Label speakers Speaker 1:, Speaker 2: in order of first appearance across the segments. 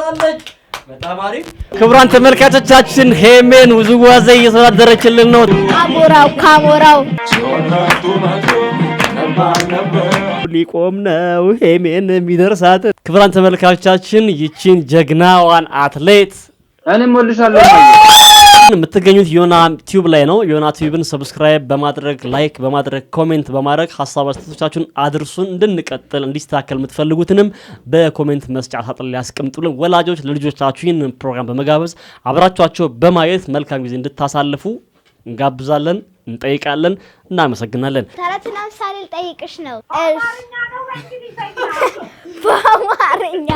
Speaker 1: መልሳለች። በጣም አሪፍ። ክቡራን ተመልካቾቻችን ሄሜን ውዝዋዜ እየተወዳደረችልን ነው።
Speaker 2: አሞራው ካሞራው
Speaker 1: ሊቆም ነው ሄሜን የሚደርሳት። ክቡራን ተመልካቾቻችን ይቺን ጀግናዋን አትሌት
Speaker 3: እኔም ወልሻለሁ።
Speaker 1: የምትገኙት ዮና ቲዩብ ላይ ነው። ዮና ቲዩብን subscribe በማድረግ፣ like በማድረግ፣ comment በማድረግ ሀሳብ አስተያየቶቻችሁን አድርሱን። እንድንቀጥል፣ እንዲስተካከል የምትፈልጉትንም በ comment መስጫ ሳጥን ላይ ያስቀምጡልን። ወላጆች ለልጆቻችሁ ይህንን ፕሮግራም በመጋበዝ አብራችኋቸው በማየት መልካም ጊዜ እንድታሳልፉ እንጋብዛለን፣ እንጠይቃለን። እናመሰግናለን።
Speaker 2: ተረትና ምሳሌ ልጠይቅሽ ነው። በአማርኛ።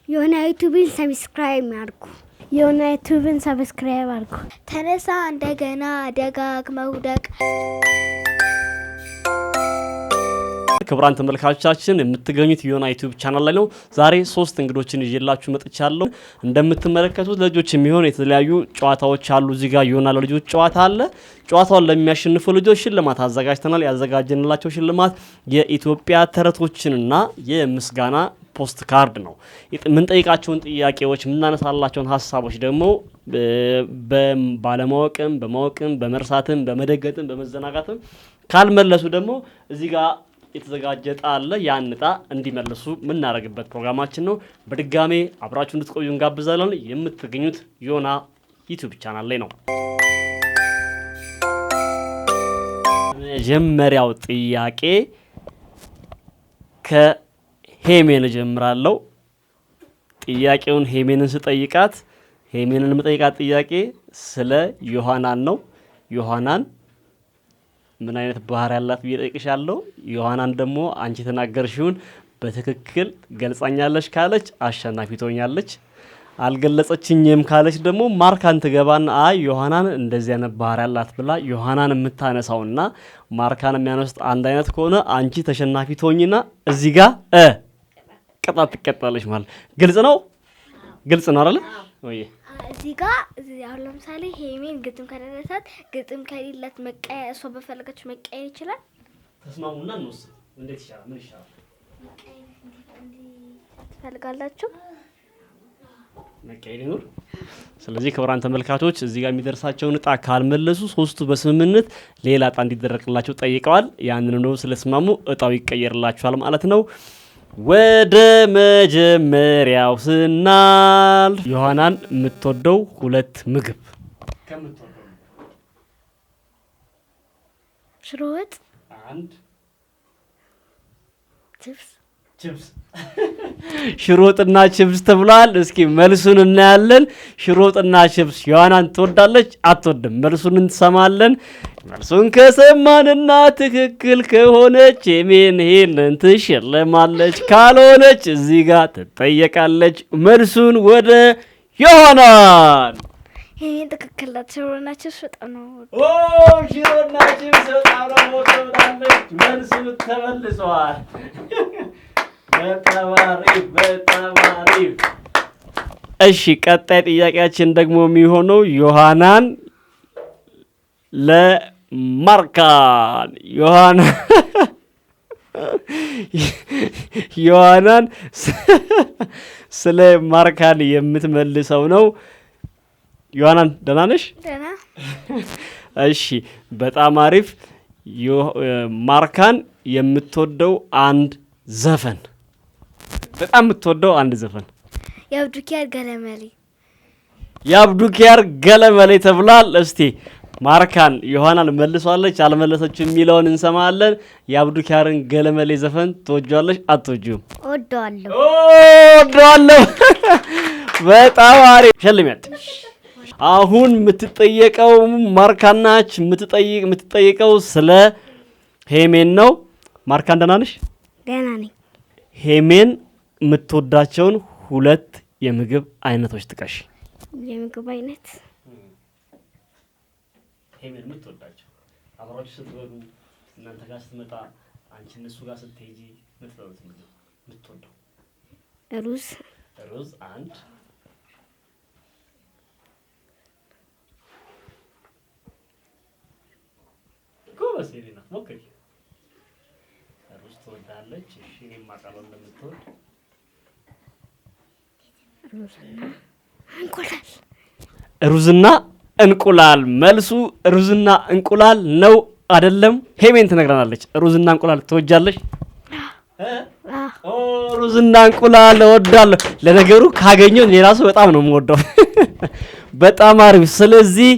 Speaker 2: የሆነ ዩቲዩብን subscribe አድርጉ። የሆነ ዩቲዩብን subscribe አድርጉ። ተነሳ እንደገና ደጋግመህ ውደቅ።
Speaker 1: ክቡራን ተመልካቾቻችን የምትገኙት ዮና ዩቲዩብ ቻናል ላይ ነው። ዛሬ ሶስት እንግዶችን ይዤላችሁ መጥቻለሁ። እንደምትመለከቱት ለልጆች የሚሆን የተለያዩ ጨዋታዎች አሉ። እዚህ ጋር ዮና ለልጆች ጨዋታ አለ። ጨዋታውን ለሚያሸንፉ ልጆች ሽልማት አዘጋጅተናል። ያዘጋጀንላቸው ሽልማት የኢትዮጵያ ተረቶችንና የምስጋና ፖስት ካርድ ነው። የምንጠይቃቸውን ጥያቄዎች፣ የምናነሳላቸውን ሀሳቦች ደግሞ ባለማወቅም፣ በማወቅም፣ በመርሳትም፣ በመደገጥም፣ በመዘናጋትም ካልመለሱ ደግሞ እዚህ ጋር የተዘጋጀ እጣ አለ። ያን እጣ እንዲመልሱ የምናደርግበት ፕሮግራማችን ነው። በድጋሜ አብራችሁ እንድትቆዩ እንጋብዛለን። የምትገኙት ዮና ዩቲዩብ ቻናል ላይ ነው። መጀመሪያው ጥያቄ ከሄሜን እጀምራለሁ። ጥያቄውን ሄሜንን ስጠይቃት፣ ሄሜንን የምጠይቃት ጥያቄ ስለ ዮሐናን ነው። ዮሐናን ምን አይነት ባህሪ ያላት ብዬ ጠይቅሻለሁ። ዮሐናን ደግሞ አንቺ የተናገርሽውን በትክክል ገልጻኛለች ካለች አሸናፊ ትሆኛለች። አልገለጸችኝም ካለች ደግሞ ማርካን ትገባና አይ ዮሐናን እንደዚህ አይነት ባህሪ ያላት ብላ ዮሐናን የምታነሳውና ማርካን የሚያነሱት አንድ አይነት ከሆነ አንቺ ተሸናፊ ትሆኝና እዚህ ጋር ቅጣት ትቀጣለች ማለት ግልጽ ነው። ግልጽ ነው አይደለ? ወይ
Speaker 2: እዚህ ጋር አሁን ለምሳሌ ሄሜን ግጥም ከደረሳት፣ ግጥም ከሌላት መቀየር፣ እሷ በፈለገችው መቀየር ይችላል።
Speaker 1: ተስማሙና እንወስን። እንዴት ይሻላል? ምን ይሻላል?
Speaker 2: ትፈልጋላችሁ?
Speaker 1: መቀየር ይኑር። ስለዚህ ክቡራን ተመልካቾች እዚህ ጋር የሚደርሳቸውን እጣ ካልመለሱ ሶስቱ በስምምነት ሌላ እጣ እንዲደረግላቸው ጠይቀዋል። ያንን ነው ስለስማሙ እጣው ይቀየርላቸዋል ማለት ነው። ወደ መጀመሪያው ስናልፍ ዮሐናን የምትወደው ሁለት ምግብ ከምትወደው?
Speaker 2: ሽሮ ወጥ።
Speaker 1: አንድ።
Speaker 2: ችፕስ።
Speaker 1: ችፕስ። ሽሮ ወጥና ችፕስ ተብሏል። እስኪ መልሱን እናያለን። ሽሮ ወጥና ችፕስ ዮሐናን ትወዳለች አትወድም? መልሱን እንሰማለን። መልሱን ከሰማንና ትክክል ከሆነች ሄሜን ይሄንን ትሸለማለች፣ ካልሆነች እዚህ ጋር ትጠየቃለች። መልሱን ወደ ዮሐናን።
Speaker 2: ሄሜን ትክክል ናት። ሽሮና ችፕስ በጣም ነው የምወደው።
Speaker 1: ኦ፣ ሽሮና ችፕስ በጣም ነው የምወደው ብላለች። መልሱ ተመልሰዋል። በጣም አሪፍ፣ በጣም አሪፍ። እሺ፣ ቀጣይ ጥያቄያችን ደግሞ የሚሆነው ዮሐናን ለማርካን፣ ዮሐናን ስለ ማርካን የምትመልሰው ነው። ዮሐናን ደህና ነሽ?
Speaker 2: ደህና።
Speaker 1: እሺ፣ በጣም አሪፍ። ማርካን የምትወደው አንድ ዘፈን፣ በጣም የምትወደው አንድ ዘፈን?
Speaker 2: የአብዱኪያር ገለመሌ።
Speaker 1: የአብዱኪያር ገለመሌ ተብሏል። እስቲ ማርካን ዮሐናን መልሷለች አልመለሰችም የሚለውን እንሰማለን። የአብዱኪያርን ገለመሌ ዘፈን ትወጇለሽ አትወጂውም?
Speaker 2: እወደዋለሁ።
Speaker 1: እወደዋለሁ። በጣም አሪፍ፣ ሸልሚያት። አሁን የምትጠየቀው ማርካን ናች። የምትጠየቀው ስለ ሄሜን ነው። ማርካን ደህና ነሽ?
Speaker 2: ደህና ነኝ።
Speaker 1: ሄሜን የምትወዳቸውን ሁለት የምግብ አይነቶች ጥቀሽ።
Speaker 2: የምግብ አይነት?
Speaker 1: ሄሜን የምትወዳቸው፣ አብራችሁ ስትበሉ፣ እናንተ ጋር ስትመጣ፣ አንቺ እነሱ ጋር ስትሄጂ የምትበሉት ምግብ የምትወደው?
Speaker 2: ሩዝ።
Speaker 1: ሩዝ አንድ። ጎበዝ የኔ ናት፣ ሞክሪ። ሩዝ ትወዳለች። እሺ፣ እኔም አውቃለሁ እንደምትወድ።
Speaker 2: ሩዝና እንቁላል።
Speaker 1: ሩዝና እንቁላል። መልሱ ሩዝና እንቁላል ነው አይደለም? ሄሜን ትነግረናለች። ሩዝና እንቁላል ትወጃለሽ?
Speaker 2: አዎ።
Speaker 1: ኦ፣ ሩዝና እንቁላል እወዳለሁ። ለነገሩ ካገኘው እኔ ራሱ በጣም ነው የምወደው። በጣም አሪፍ። ስለዚህ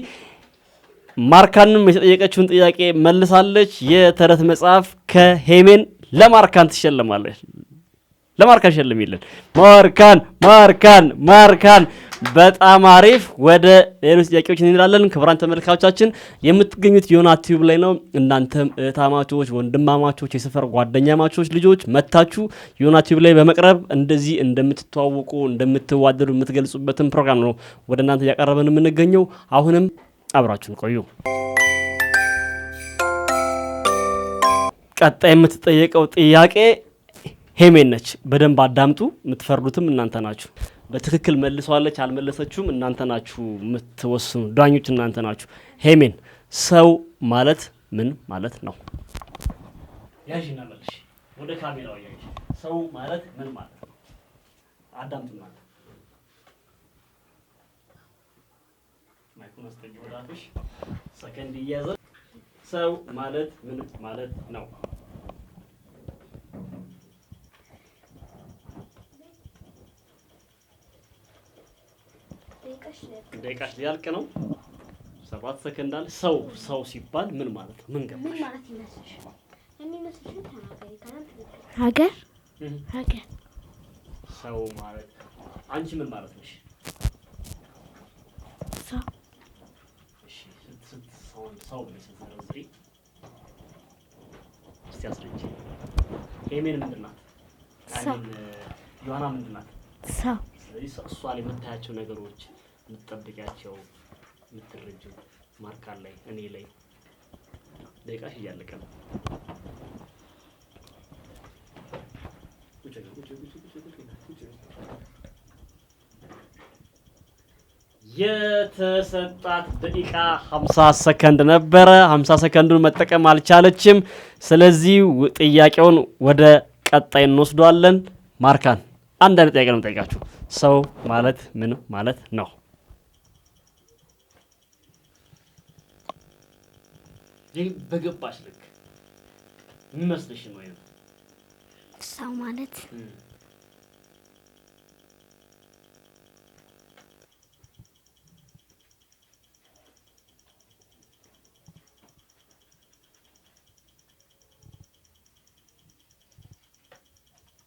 Speaker 1: ማርካንም የተጠየቀችውን ጥያቄ መልሳለች። የተረት መጽሐፍ ከሄሜን ለማርካን ትሸለማለች። ለማርካን ሸልሚልን። ማርካን፣ ማርካን፣ ማርካን። በጣም አሪፍ። ወደ ሌሎች ጥያቄዎች እንሄዳለን። ክቡራን ተመልካቾቻችን፣ የምትገኙት ዮና ቲዩብ ላይ ነው። እናንተም እህታማቾች፣ ወንድማማቾች፣ የሰፈር ጓደኛማቾች ልጆች መታችሁ ዮና ቲዩብ ላይ በመቅረብ እንደዚህ እንደምትተዋወቁ፣ እንደምትዋደዱ የምትገልጹበትን ፕሮግራም ነው ወደ እናንተ እያቀረበን የምንገኘው። አሁንም አብራችሁን ቆዩ። ቀጣይ የምትጠየቀው ጥያቄ ሄሜን ነች። በደንብ አዳምጡ። የምትፈርዱትም እናንተ ናችሁ። በትክክል መልሰዋለች አልመለሰችውም እናንተ ናችሁ የምትወስኑ፣ ዳኞች እናንተ ናችሁ። ሄሜን፣ ሰው ማለት ምን ማለት ነው? ያዥና መልሽ። ወደ ካሜራው እያየሽ ሰው ማለት ምን ማለት ነው? አዳምጡ እናንተ። ማይኩን አስጠጊ ወደ አፍሽ፣ ሰከንድ እያዘ። ሰው ማለት ምን ማለት ነው? ደቂቃሽ ሊያልቅ ነው። 7 ሰከንድ አለ። ሰው ሲባል ምን ማለት ነው? ምን
Speaker 2: ምን
Speaker 1: ገባሽ?
Speaker 2: ማለት ይመስልሽ? የሚመስልሽን ተናገሪ። ካለም ትክክል ሀገር ሀገር።
Speaker 1: ሰው ማለት አንቺ ምን ማለት ነሽ?
Speaker 2: ሰው።
Speaker 1: እሺ፣ ስት ስት ሰው ብለሽ ስትዘረዝሪ እስቲ አስረጂ። ሄሜን ምንድን ናት?
Speaker 2: ሰው።
Speaker 1: I mean፣ ዮሐና ምንድን ናት?
Speaker 2: ሰው።
Speaker 1: ስለዚህ እሷ ላይ የምታያቸው ነገሮች፣ የምትጠብቂያቸው፣ የምትረጂው ማርካን ላይ፣ እኔ ላይ። ደቂቃሽ እያለቀ ነው። ቁጭ በይ፣ ቁጭ በይ፣ ቁጭ በይ፣ ቁጭ በይ፣ ቁጭ በይ። የተሰጣት ደቂቃ 50 ሰከንድ ነበረ። 50 ሰከንዱን መጠቀም አልቻለችም። ስለዚህ ጥያቄውን ወደ ቀጣይ እንወስደዋለን። ማርካን፣ አንድ አይነት ጥያቄ ነው የምጠይቃችሁ። ሰው ማለት ምን ማለት ነው? ይህ በገባሽ ልክ የሚመስልሽን ወይ ነው።
Speaker 2: ሰው ማለት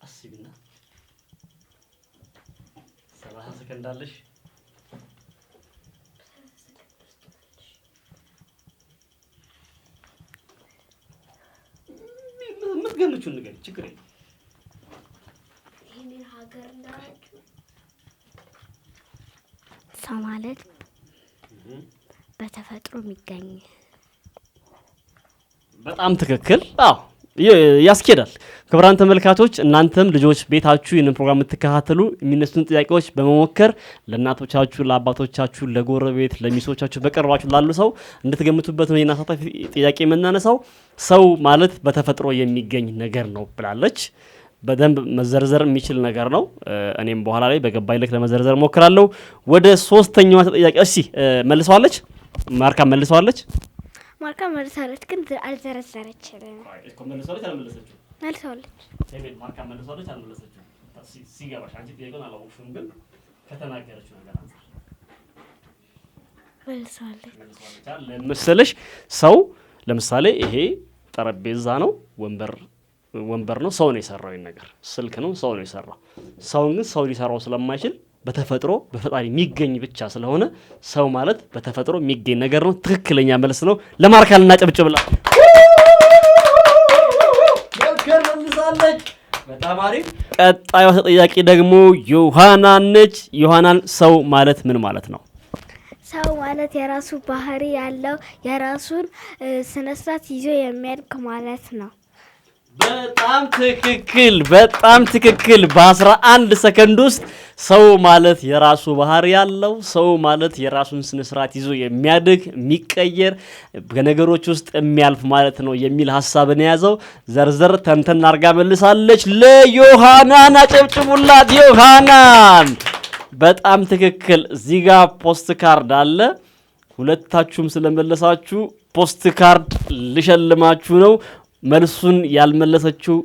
Speaker 1: አስቢና 30 ሰከንድ አለሽ። የምትገምቺውን ንገሪኝ፣ ችግር የለም።
Speaker 2: ይሄንን ሀገር እንዳላችሁ ሰው ማለት በተፈጥሮ የሚገኝ።
Speaker 1: በጣም ትክክል። አዎ፣ ያስኬዳል። ክቡራን ተመልካቾች፣ እናንተም ልጆች ቤታችሁ ይህንን ፕሮግራም የምትከታተሉ የሚነሱን ጥያቄዎች በመሞከር ለእናቶቻችሁ፣ ለአባቶቻችሁ፣ ለጎረቤት፣ ለሚስቶቻችሁ፣ በቅርባችሁ ላሉ ሰው እንድትገምቱበት ነው ይህን አሳታፊ ጥያቄ የምናነሳው። ሰው ማለት በተፈጥሮ የሚገኝ ነገር ነው ብላለች። በደንብ መዘርዘር የሚችል ነገር ነው። እኔም በኋላ ላይ በገባኝ ልክ ለመዘርዘር ሞክራለሁ። ወደ ሶስተኛዋ ተጠያቂ። እሺ፣ መልሰዋለች። ማርካ መልሰዋለች።
Speaker 2: ማርካ መልሳለች፣ ግን አልዘረዘረችም።
Speaker 1: መልሰዋለች አልመለሰችም?
Speaker 2: መልሰዋለች።
Speaker 1: ሄሜን፣ ማርካ መልሰዋለች አልመለሰችም? ሲገባሽ አንቺ ጥያቄውን አላወቅሽም፣ ግን ከተናገረችው ነገር አንጻር
Speaker 2: መልሰዋለች።
Speaker 1: መልሰዋለች አይደል? መሰለሽ ሰው ለምሳሌ ይሄ ጠረጴዛ ነው፣ ወንበር ነው፣ ሰው ነው የሰራው። ይሄን ነገር ስልክ ነው፣ ሰው ነው የሰራው። ሰውን ግን ሰው ሊሰራው ስለማይችል በተፈጥሮ በፈጣሪ የሚገኝ ብቻ ስለሆነ ሰው ማለት በተፈጥሮ የሚገኝ ነገር ነው። ትክክለኛ መልስ ነው። ለማርካ እናጨብጭብላት። ማርካን መልሳለች። በጣም አሪፍ። ቀጣዩ ተጠያቂ ደግሞ ዮሐናን ነች። ዮሐናን፣ ሰው ማለት ምን ማለት ነው?
Speaker 2: ሰው ማለት የራሱ ባህሪ ያለው፣ የራሱን ስነ ስርዓት ይዞ የሚያድግ ማለት ነው።
Speaker 1: በጣም ትክክል፣ በጣም ትክክል። በ11 ሰከንድ ውስጥ ሰው ማለት የራሱ ባህሪ ያለው፣ ሰው ማለት የራሱን ስነ ስርዓት ይዞ የሚያድግ፣ የሚቀየር፣ በነገሮች ውስጥ የሚያልፍ ማለት ነው የሚል ሀሳብን የያዘው ዘርዘር ተንተን አርጋ መልሳለች። ለዮሐናን አጨብጭቡላት። ዮሐናን። በጣም ትክክል። እዚህ ጋር ፖስት ካርድ አለ። ሁለታችሁም ስለመለሳችሁ ፖስት ካርድ ልሸልማችሁ ነው። መልሱን ያልመለሰችው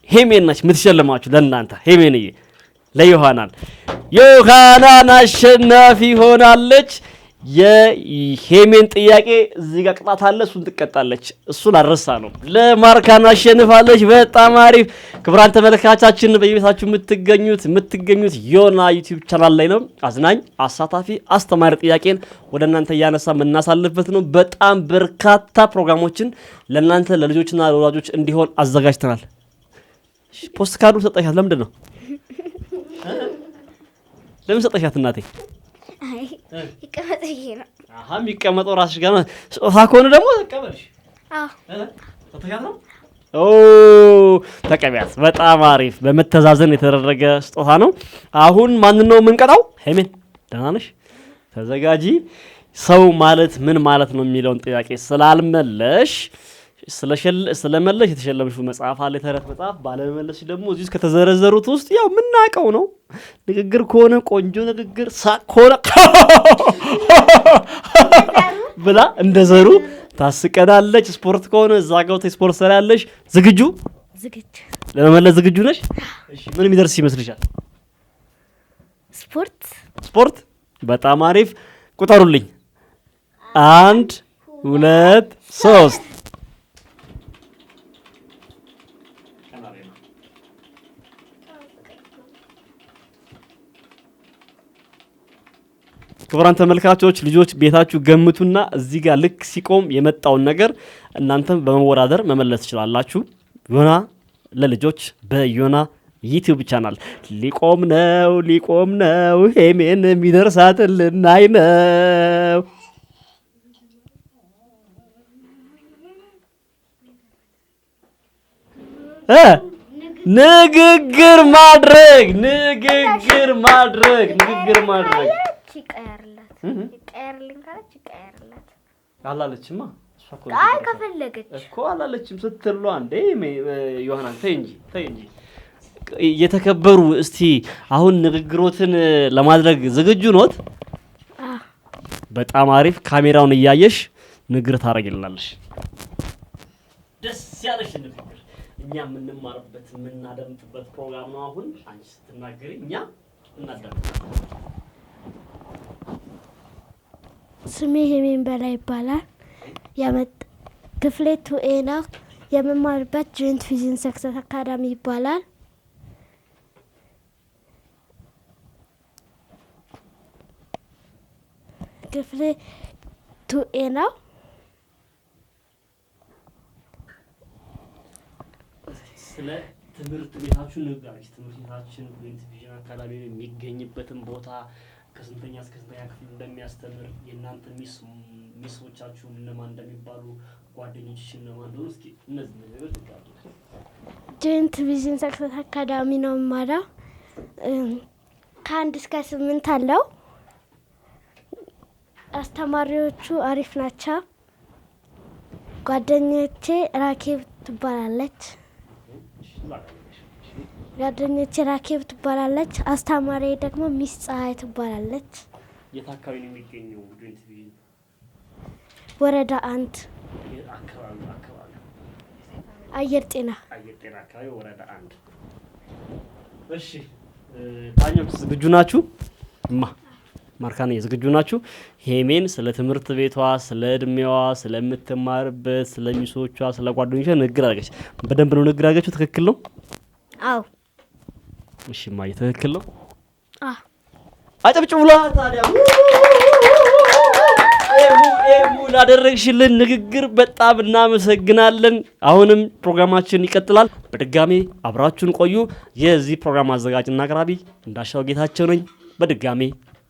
Speaker 1: ሄሜን ናች የምትሸልማችሁ ለእናንተ ሄሜንዬ፣ ለዮሐናን። ዮሐናን አሸናፊ ሆናለች። የሄሜን ጥያቄ እዚህ ጋር ቅጣት አለ፣ እሱን ትቀጣለች። እሱን አልረሳ ነው። ለማርካን አሸንፋለች። በጣም አሪፍ። ክቡራን ተመልካቻችን በየቤታችሁ የምትገኙት ዮና YouTube channel ላይ ነው። አዝናኝ፣ አሳታፊ፣ አስተማሪ ጥያቄን ወደ እናንተ እያነሳ የምናሳልፍበት ነው። በጣም በርካታ ፕሮግራሞችን ለእናንተ ለልጆችና ለወላጆች እንዲሆን አዘጋጅተናል። ፖስት ካርዱ ሰጠሻት? ለምንድን ነው ለምን ሰጠሻት እናቴ?
Speaker 2: አይ ይቀመጥ ብዬ ነው።
Speaker 1: አሃ የሚቀመጠው ራስሽ ጋር ነው። ስጦታ ከሆነ ደግሞ ተቀበልሽ።
Speaker 2: አዎ።
Speaker 1: ሰጥተሻት ነው? ኦ ተቀቢያት። በጣም አሪፍ በመተዛዘን የተደረገ ስጦታ ነው። አሁን ማንን ነው የምንቀጣው? ሄሜን ደህና ነሽ? ተዘጋጂ። ሰው ማለት ምን ማለት ነው የሚለውን ጥያቄ ስላልመለሽ ስለመለሽ የተሸለምሽው መጽሐፍ አለ፣ የተረት መጽሐፍ። ባለመመለስሽ ደግሞ እዚህ ውስጥ ከተዘረዘሩት ውስጥ ያው የምናውቀው ነው። ንግግር ከሆነ ቆንጆ ንግግር፣ ሳቅ ከሆነ ብላ እንደ ዘሩ ታስቀናለች። ስፖርት ከሆነ እዛ ገብተሽ ስፖርት ሰሪያለሽ። ዝግጁ?
Speaker 2: ዝግጁ።
Speaker 1: ለመመለስ ዝግጁ ነሽ? እሺ፣ ምን የሚደርስ ይመስልሻል?
Speaker 2: ስፖርት።
Speaker 1: ስፖርት። በጣም አሪፍ። ቁጠሩልኝ። 1 2 3። ክቡራን ተመልካቾች ልጆች ቤታችሁ ገምቱና እዚህ ጋር ልክ ሲቆም የመጣውን ነገር እናንተም በመወዳደር መመለስ ትችላላችሁ። ዮና ለልጆች በዮና YouTube channel ሊቆም ነው፣ ሊቆም ነው። ሄሜን የሚደርሳት ልናይ ነው። ንግግር ማድረግ፣ ንግግር ማድረግ፣ ንግግር ማድረግ።
Speaker 2: ይቀየርላት፣ ይቀየርልኝ ካለች ይቀየርላት።
Speaker 1: አላለችማ። እሷ እኮ
Speaker 2: አይ ከፈለገች
Speaker 1: እኮ አላለችም ስትሉ አንዴ ዮሐናን ተይ እንጂ፣ ተይ እንጂ። የተከበሩ እስቲ አሁን ንግግሮትን ለማድረግ ዝግጁ ኖት?
Speaker 2: አዎ።
Speaker 1: በጣም አሪፍ። ካሜራውን እያየሽ ንግግር ታደርጊልናለሽ። ደስ ያለሽ ንግግር እኛ የምንማርበት የምናደምጥበት ፕሮግራም ነው። አሁን አንቺ ስትናገሪ እኛ እናዳምጣለን።
Speaker 2: ስሜ ሄሜን በላይ ይባላል። ክፍሌ 2A ነው። የምማርበት Joint Vision Success Academy ይባላል። ክፍሌ 2A ነው።
Speaker 1: ስለ ትምህርት ቤታችሁ ንገሪኝ። ትምህርት ቤታችን Joint Vision Academy የሚገኝበትን ቦታ፣ ከስንተኛ እስከ ስንተኛ ክፍል እንደሚያስተምር፣ የእናንተ ሚሶቻችሁ እነማን እንደሚባሉ፣ ጓደኞችሽ እነማን እንደሆኑ እስኪ እነዚህ ነገሮች ንገሪኝ።
Speaker 2: Joint Vision Success Academy ነው የምማረው። ከ1 እስከ 8 አለው። አስተማሪዎቹ አሪፍ ናቸው። ጓደኞቼ ራኬብ ትባላለች። ጓደኞቼ ራኬብ ትባላለች። አስተማሪዬ ደግሞ Miss ፀሐይ ትባላለች።
Speaker 1: የት አካባቢ ነው የሚገኘው Joint Vision?
Speaker 2: ወረዳ 1።
Speaker 1: አካባቢ
Speaker 2: አየር ጤና።
Speaker 1: አየር ጤና አካባቢ ወረዳ 1። እሺ ዳኞች ዝግጁ ናችሁ? እማ ማርካን ዝግጁ ናችሁ? ሄሜን ስለ ትምህርት ቤቷ፣ ስለ እድሜዋ፣ ስለምትማርበት፣ ስለ ሚሶቿ፣ ስለ ጓደኞቿ ንግግር አደረገች። በደንብ ነው ንግግር አደረገችው? ትክክል ነው?
Speaker 2: አዎ።
Speaker 1: እሺ እማዬ ትክክል ነው?
Speaker 2: አዎ።
Speaker 1: አጨብጭቡላት ታዲያ። ኤሙ ላደረግሽልን ንግግር በጣም እናመሰግናለን። አሁንም ፕሮግራማችን ይቀጥላል። በድጋሜ አብራችሁን ቆዩ። የዚህ ፕሮግራም አዘጋጅና አቅራቢ እንዳሻው ጌታቸው ነኝ። በድጋሜ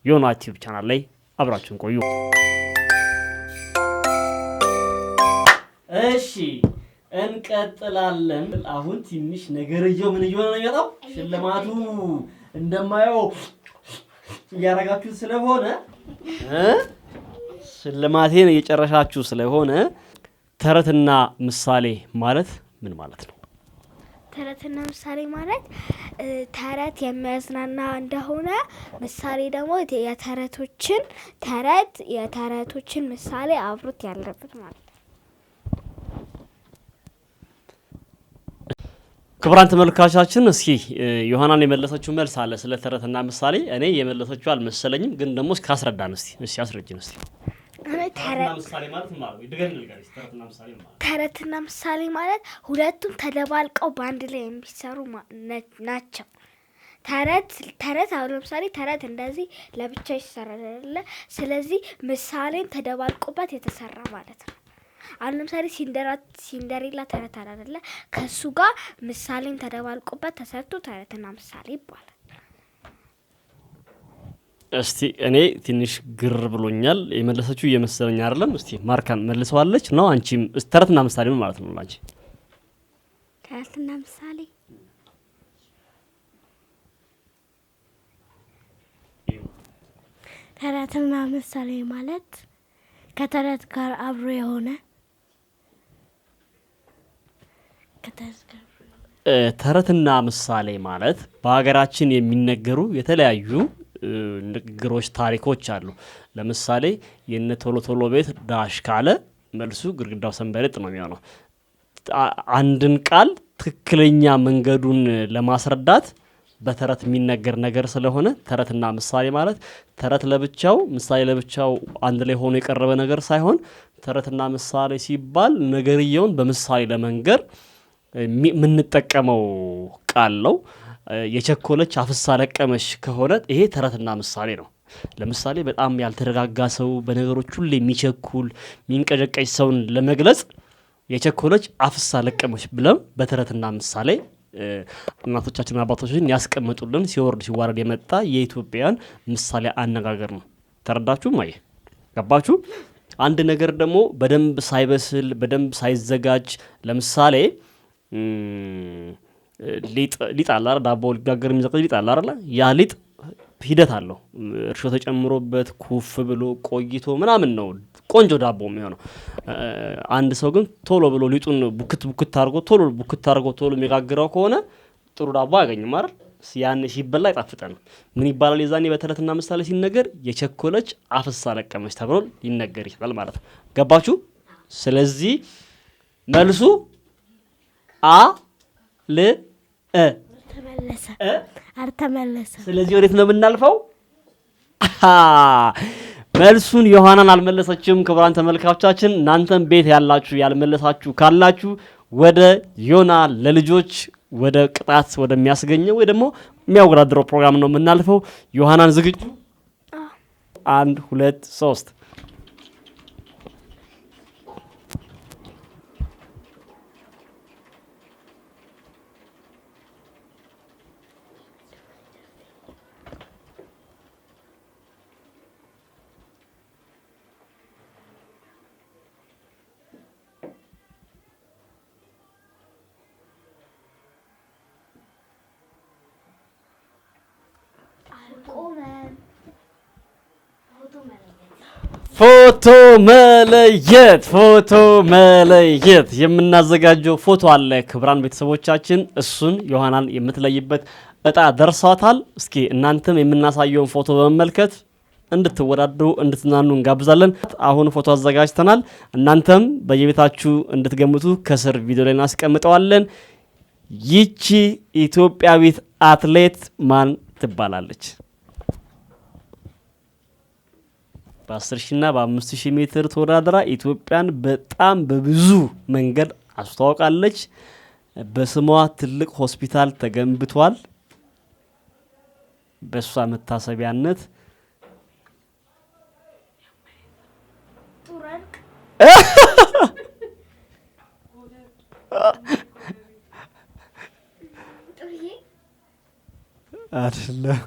Speaker 1: ዮና YouTube channel ላይ አብራችሁን ቆዩ። እሺ እንቀጥላለን። አሁን ትንሽ ነገርየው ምን እየሆነ ነው የሚመጣው? ሽልማቱ እንደማየው እያረጋችሁ ስለሆነ ሽልማቴን እየጨረሻችሁ ስለሆነ ተረትና ምሳሌ ማለት ምን ማለት ነው?
Speaker 2: ተረትና ምሳሌ ማለት ተረት የሚያዝናና እንደሆነ ምሳሌ ደግሞ የተረቶችን ተረት የተረቶችን ምሳሌ አብሮት ያለበት ማለት ነው።
Speaker 1: ክቡራን ተመልካቻችን እስኪ ዮሐናን የመለሰችው መልስ አለ ስለ ተረትና ምሳሌ። እኔ የመለሰችው አልመሰለኝም፣ ግን ደግሞ እስኪ አስረዳን እስቲ፣ እስኪ አስረጅን እስቲ።
Speaker 2: ተረትና ምሳሌ ማለት ሁለቱም ተደባልቀው በአንድ ላይ የሚሰሩ ናቸው። ተረት ተረት አሁን ለምሳሌ ተረት እንደዚህ ለብቻ ይሰራል አይደለ? ስለዚህ ምሳሌም ተደባልቆበት የተሰራ ማለት ነው። አሁን ለምሳሌ ሲንደሬላ ተረት አለ አይደለ? ከሱ ጋር ምሳሌም ተደባልቆበት ተሰርቶ ተረትና ምሳሌ ይባላል።
Speaker 1: እስቲ እኔ ትንሽ ግር ብሎኛል። የመለሰችው እየመሰለኝ አይደለም። እስቲ ማርካን መልሰዋለች ነው። አንቺም ተረትና ምሳሌ ምን ማለት ነው ላንቺ?
Speaker 2: ተረትና ምሳሌ
Speaker 3: ተረትና ምሳሌ ማለት ከተረት ጋር አብሮ የሆነ ከተረት ጋር
Speaker 1: ተረትና ምሳሌ ማለት በሀገራችን የሚነገሩ የተለያዩ ንግግሮች፣ ታሪኮች አሉ። ለምሳሌ የነ ቶሎ ቶሎ ቤት dash ካለ መልሱ ግድግዳው ሰንበሌጥ ነው የሚሆነው። አንድን ቃል ትክክለኛ መንገዱን ለማስረዳት በተረት የሚነገር ነገር ስለሆነ ተረትና ምሳሌ ማለት ተረት ለብቻው ምሳሌ ለብቻው አንድ ላይ ሆኖ የቀረበ ነገር ሳይሆን ተረትና ምሳሌ ሲባል ነገርየውን በምሳሌ ለመንገር የምንጠቀመው ቃል ነው። የቸኮለች አፍሳ ለቀመች ከሆነ ይሄ ተረትና ምሳሌ ነው። ለምሳሌ በጣም ያልተረጋጋ ሰው፣ በነገሮች ሁሉ የሚቸኩል የሚንቀዠቀዥ ሰውን ለመግለጽ የቸኮለች አፍሳ ለቀመች ብለም በተረትና ምሳሌ እናቶቻችን አባቶቻችን ያስቀመጡልን ሲወርድ ሲዋረድ የመጣ የኢትዮጵያን ምሳሌ አነጋገር ነው። ተረዳችሁ? ማየ ገባችሁ? አንድ ነገር ደግሞ በደንብ ሳይበስል በደንብ ሳይዘጋጅ ለምሳሌ ሊጥ አለ አይደል? ዳቦ ሊጋገር የሚዘጋጅ ሊጥ አለ አይደል? ያ ሊጥ ሂደት አለው። እርሾ ተጨምሮበት ኩፍ ብሎ ቆይቶ ምናምን ነው ቆንጆ ዳቦ የሚሆነው። አንድ ሰው ግን ቶሎ ብሎ ሊጡን ቡክት ቡክት አድርጎ ቶሎ ቡክት አድርጎ ቶሎ የሚጋግረው ከሆነ ጥሩ ዳቦ አያገኝም አይደል? ያን ሲበላ አይጣፍጠንም። ምን ይባላል የዛኔ በተረትና ምሳሌ ሲነገር የቸኮለች አፍሳ ለቀመች ተብሎ ሊነገር ይችላል ማለት ነው። ገባችሁ? ስለዚህ መልሱ አ ል እ
Speaker 3: ተመለሰ አልተመለሰም።
Speaker 1: ስለዚህ ወዴት ነው የምናልፈው? መልሱን ዮሐናን አልመለሰችም። ክቡራን ተመልካቾቻችን እናንተም ቤት ያላችሁ ያልመለሳችሁ ካላችሁ ወደ ዮና ለልጆች ወደ ቅጣት ወደሚያስገኘው ወይ ደግሞ የሚያወዳድረው ፕሮግራም ነው የምናልፈው። ዮሐናን ዝግጁ? 1 2 3 ፎቶ መለየት ፎቶ መለየት የምናዘጋጀው ፎቶ አለ። ክቡራን ቤተሰቦቻችን እሱን ዮሐናን የምትለይበት እጣ ደርሷታል። እስኪ እናንተም የምናሳየውን ፎቶ በመመልከት እንድትወዳደሩ እንድትናኑ እንጋብዛለን። አሁን ፎቶ አዘጋጅተናል። እናንተም በየቤታችሁ እንድትገምቱ ከስር ቪዲዮ ላይ እናስቀምጠዋለን። ይቺ ኢትዮጵያዊት አትሌት ማን ትባላለች? በ10 ሺህ እና በ5 ሺህ ሜትር ተወዳድራ ኢትዮጵያን በጣም በብዙ መንገድ አስተዋውቃለች። በስሟ ትልቅ ሆስፒታል ተገንብቷል። በሷ መታሰቢያነት አይደለም።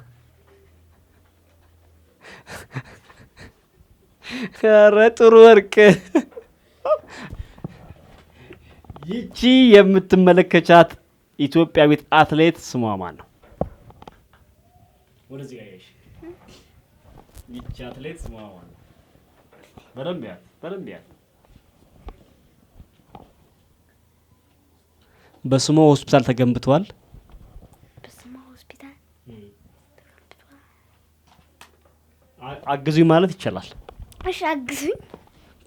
Speaker 1: ኧረ ጥሩ ወርቅ። ይቺ የምትመለከቻት ኢትዮጵያዊት አትሌት ስሟ ማን ነው? ወደዚህ ጋር ያይሽ። ይቺ አትሌት ስሟ ማን ነው? በደንብ ያት፣ በደንብ ያት። በስሟ ሆስፒታል ተገንብቷል።
Speaker 2: በስሟ ሆስፒታል
Speaker 1: አግዙኝ ማለት ይቻላል።
Speaker 2: እሺ አግዙኝ።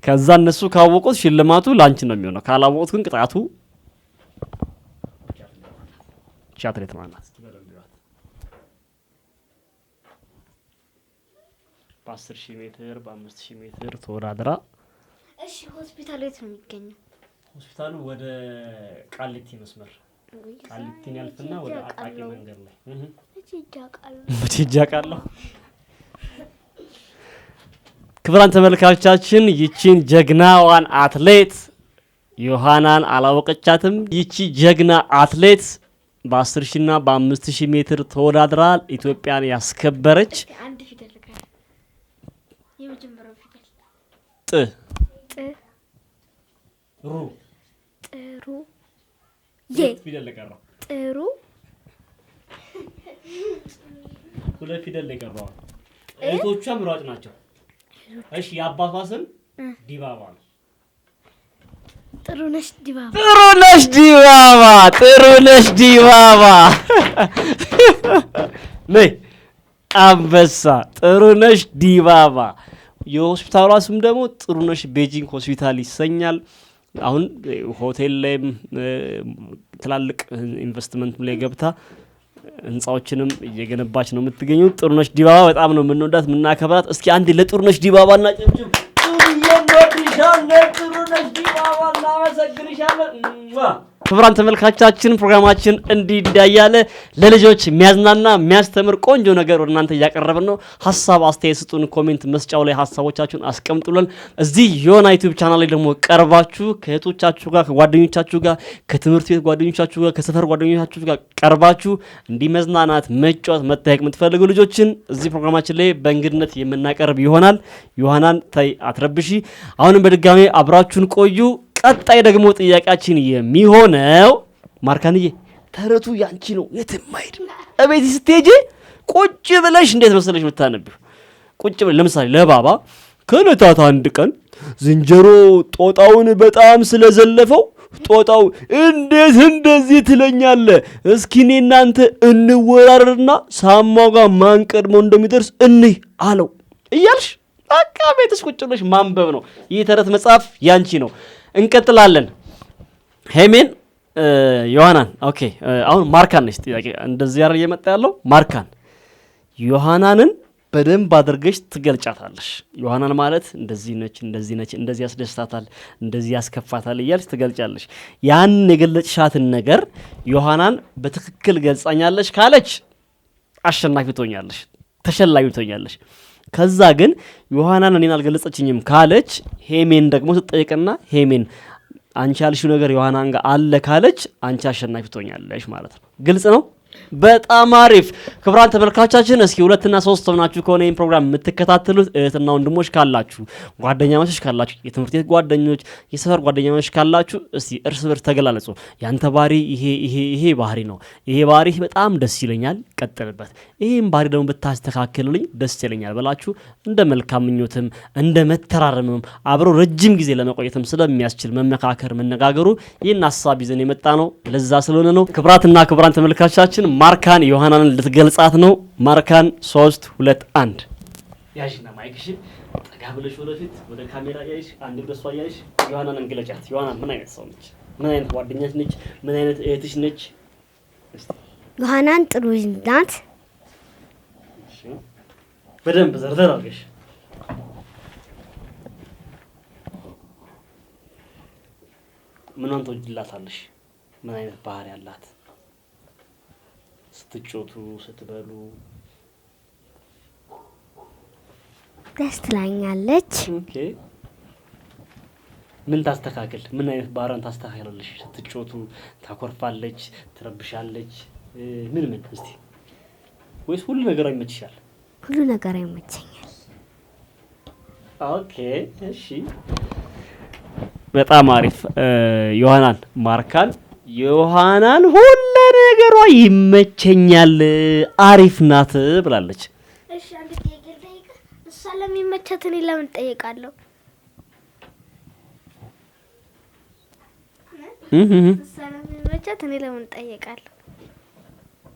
Speaker 1: ከዛ እነሱ ካወቁት ሽልማቱ ላንቺ ነው የሚሆነው። ካላወቁት ግን ቅጣቱ እቺ አትሌት ማናት? በ10,000 ሜትር በ5,000 ሜትር ተወዳድራ።
Speaker 2: እሺ ሆስፒታሉ የት ነው የሚገኘው?
Speaker 1: ሆስፒታሉ ወደ ቃሊቲ መስመር ቃሊቲን ያልፍና ወደ አቃቂ መንገድ ላይ። መቼ ሄጄ አውቃለሁ። ክቡራን ተመልካቾቻችን ይቺን ጀግናዋን አትሌት ዮሐናን አላወቀቻትም። ይቺ ጀግና አትሌት በ10 ሺህ እና በ5,000 ሜትር ተወዳድራ ኢትዮጵያን ያስከበረች።
Speaker 2: አንድ ፊደል ጋር የመጀመሪያው ፊደል
Speaker 1: ጥ
Speaker 2: ጥ
Speaker 1: ሩ
Speaker 2: ጥሩ የ
Speaker 1: ፊደል የቀረው
Speaker 2: ጥሩ
Speaker 1: ሁለት ፊደል የቀረው። እህቶቿም ሯጭ ናቸው። እሺ የአባቷ ስም ዲባባ ነው።
Speaker 3: ጥሩነሽ ዲባባ።
Speaker 1: ጥሩነሽ ዲባባ፣ ጥሩነሽ ዲባባ ነይ አንበሳ። ጥሩነሽ ዲባባ። የሆስፒታሏ ስም ደግሞ ጥሩነሽ ቤጂንግ ሆስፒታል ይሰኛል። አሁን ሆቴል ላይም ትላልቅ ኢንቨስትመንት ላይ ገብታ ህንፃዎችንም እየገነባች ነው የምትገኘው። ጥሩነሽ ዲባባ በጣም ነው የምንወዳት የምናከብራት። እስኪ አንዴ ለጥሩነሽ ዲባባ እናጨብጭብ። ጥሩዬ እንወድሻለን፣ ጥሩነሽ ዲባባ እናመሰግንሻለን። ክቡራን ተመልካቻችን ፕሮግራማችን እንዲህ እንዳያለ ለልጆች የሚያዝናና የሚያስተምር ቆንጆ ነገር ወደ እናንተ እያቀረብን ነው። ሀሳብ አስተያየት ስጡን። Comment መስጫው ላይ ሀሳቦቻችሁን አስቀምጡልን። እዚህ ዮና ዩቲዩብ ቻናል ላይ ደግሞ ቀርባችሁ ከእህቶቻችሁ ጋር፣ ከጓደኞቻችሁ ጋር፣ ከትምህርት ቤት ጓደኞቻችሁ ጋር፣ ከሰፈር ጓደኞቻችሁ ጋር ቀርባችሁ እንዲህ መዝናናት፣ መጫወት፣ መጠየቅ የምትፈልጉ ልጆችን እዚህ ፕሮግራማችን ላይ በእንግድነት የምናቀርብ ይሆናል። ዮሐናን ተይ አትረብሺ። አሁንም በድጋሚ አብራችሁን ቆዩ። ቀጣይ ደግሞ ጥያቄያችን የሚሆነው ማርካንዬ ተረቱ ያንቺ ነው፣ የትም አይሄድም። እቤት ስትሄጂ ቁጭ ብለሽ እንዴት መሰለሽ የምታነቢው? ቁጭ ብለሽ ለምሳሌ ለባባ ከዕለታት አንድ ቀን ዝንጀሮ ጦጣውን በጣም ስለዘለፈው ጦጣው እንዴት እንደዚህ ትለኛለህ? እስኪ እኔ እናንተ እንወራረድና ሳማው ጋር ማን ቀድሞ እንደሚደርስ እንይ አለው እያልሽ በቃ ቤትሽ ቁጭ ብለሽ ማንበብ ነው። ይህ ተረት መጽሐፍ ያንቺ ነው። እንቀጥላለን። ሄሜን ዮሐናን okay፣ አሁን ማርካን ነች ጥያቄ እንደዚህ ያረ እየመጣ ያለው ማርካን ዮሐናንን በደንብ አድርገሽ ትገልጫታለሽ። ዮሐናን ማለት እንደዚህ ነች፣ እንደዚህ ነች፣ እንደዚህ ያስደስታታል፣ እንደዚህ ያስከፋታል እያልሽ ትገልጫለሽ። ያን የገለጭሻትን ነገር ዮሐናን በትክክል ገልጻኛለሽ ካለች አሸናፊ ትሆኛለሽ፣ ተሸላሚ ትሆኛለሽ። ከዛ ግን ዮሐናን እኔን አልገለጸችኝም ካለች ሄሜን ደግሞ ትጠይቅና ሄሜን አንቺ ያልሽው ነገር ዮሐናን ጋር አለ ካለች አንቺ አሸናፊ ትሆኛለሽ ማለት ነው። ግልጽ ነው። በጣም አሪፍ። ክቡራን ተመልካቾቻችን እስኪ 2 እና 3 ሆናችሁ ከሆነ ይህን ፕሮግራም የምትከታተሉት እህትና ወንድሞች ካላችሁ፣ ጓደኛሞች ካላችሁ፣ የትምህርት ቤት ጓደኞች፣ የሰፈር ጓደኛሞች ካላችሁ እስቲ እርስ በርስ ተገላለጹ። ያንተ ባህሪ ይሄ ይሄ ይሄ ባህሪ ነው፣ ይሄ ባህሪ በጣም ደስ ይለኛል፣ ቀጥልበት፣ ይሄን ባህሪ ደግሞ ብታስተካክልልኝ ደስ ይለኛል ብላችሁ እንደ መልካም ምኞትም እንደ መተራረምም አብሮ ረጅም ጊዜ ለመቆየትም ስለሚያስችል መመካከር መነጋገሩ ይህን ሀሳብ ይዘን የመጣ ነው። ለዛ ስለሆነ ነው። ክቡራትና ክቡራን ተመልካቾቻችን ማርካን ዮሐናንን ልትገልጻት ነው። ማርካን 3 2 1 ያዥና mic ሽን ጠጋ ብለሽ ወደፊት ወደ ካሜራ ያይሽ፣ አንድ ወደ እሷ ያይሽ። ዮሐናንን ግለጫት። ዮሐናን ምን አይነት ሰው ነች? ምን አይነት ጓደኛሽ ነች? ምን አይነት እህትሽ ነች?
Speaker 3: ዮሐናን ጥሩ ናት።
Speaker 1: በደንብ ዘርዘር አድርገሽ። ምኗን ትወጂላታለሽ? ምን አይነት ባህሪ አላት? ስትጮቱ ስትበሉ
Speaker 3: ደስ ትላኛለች።
Speaker 1: Okay፣ ምን ታስተካክል? ምን አይነት ባህሪዋን ታስተካክላለሽ? ስትጮቱ ታኮርፋለች፣ ትረብሻለች፣ ምን ምን እስቲ? ወይስ ሁሉ ነገር ይመችሻል?
Speaker 3: ሁሉ ነገር ይመቸኛል።
Speaker 1: Okay እሺ፣ በጣም አሪፍ። ዮሐናን ማርካን ዮሐናን ሁሉ ነገሯ ይመቸኛል፣ አሪፍ ናት ብላለች።
Speaker 2: እሺ አንድ ጥያቄ ልጠይቅህ። እሷ ለሚመቻት እኔ ለምን እጠይቃለሁ? እሷ ለሚመቻት እኔ ለምን እጠየቃለሁ?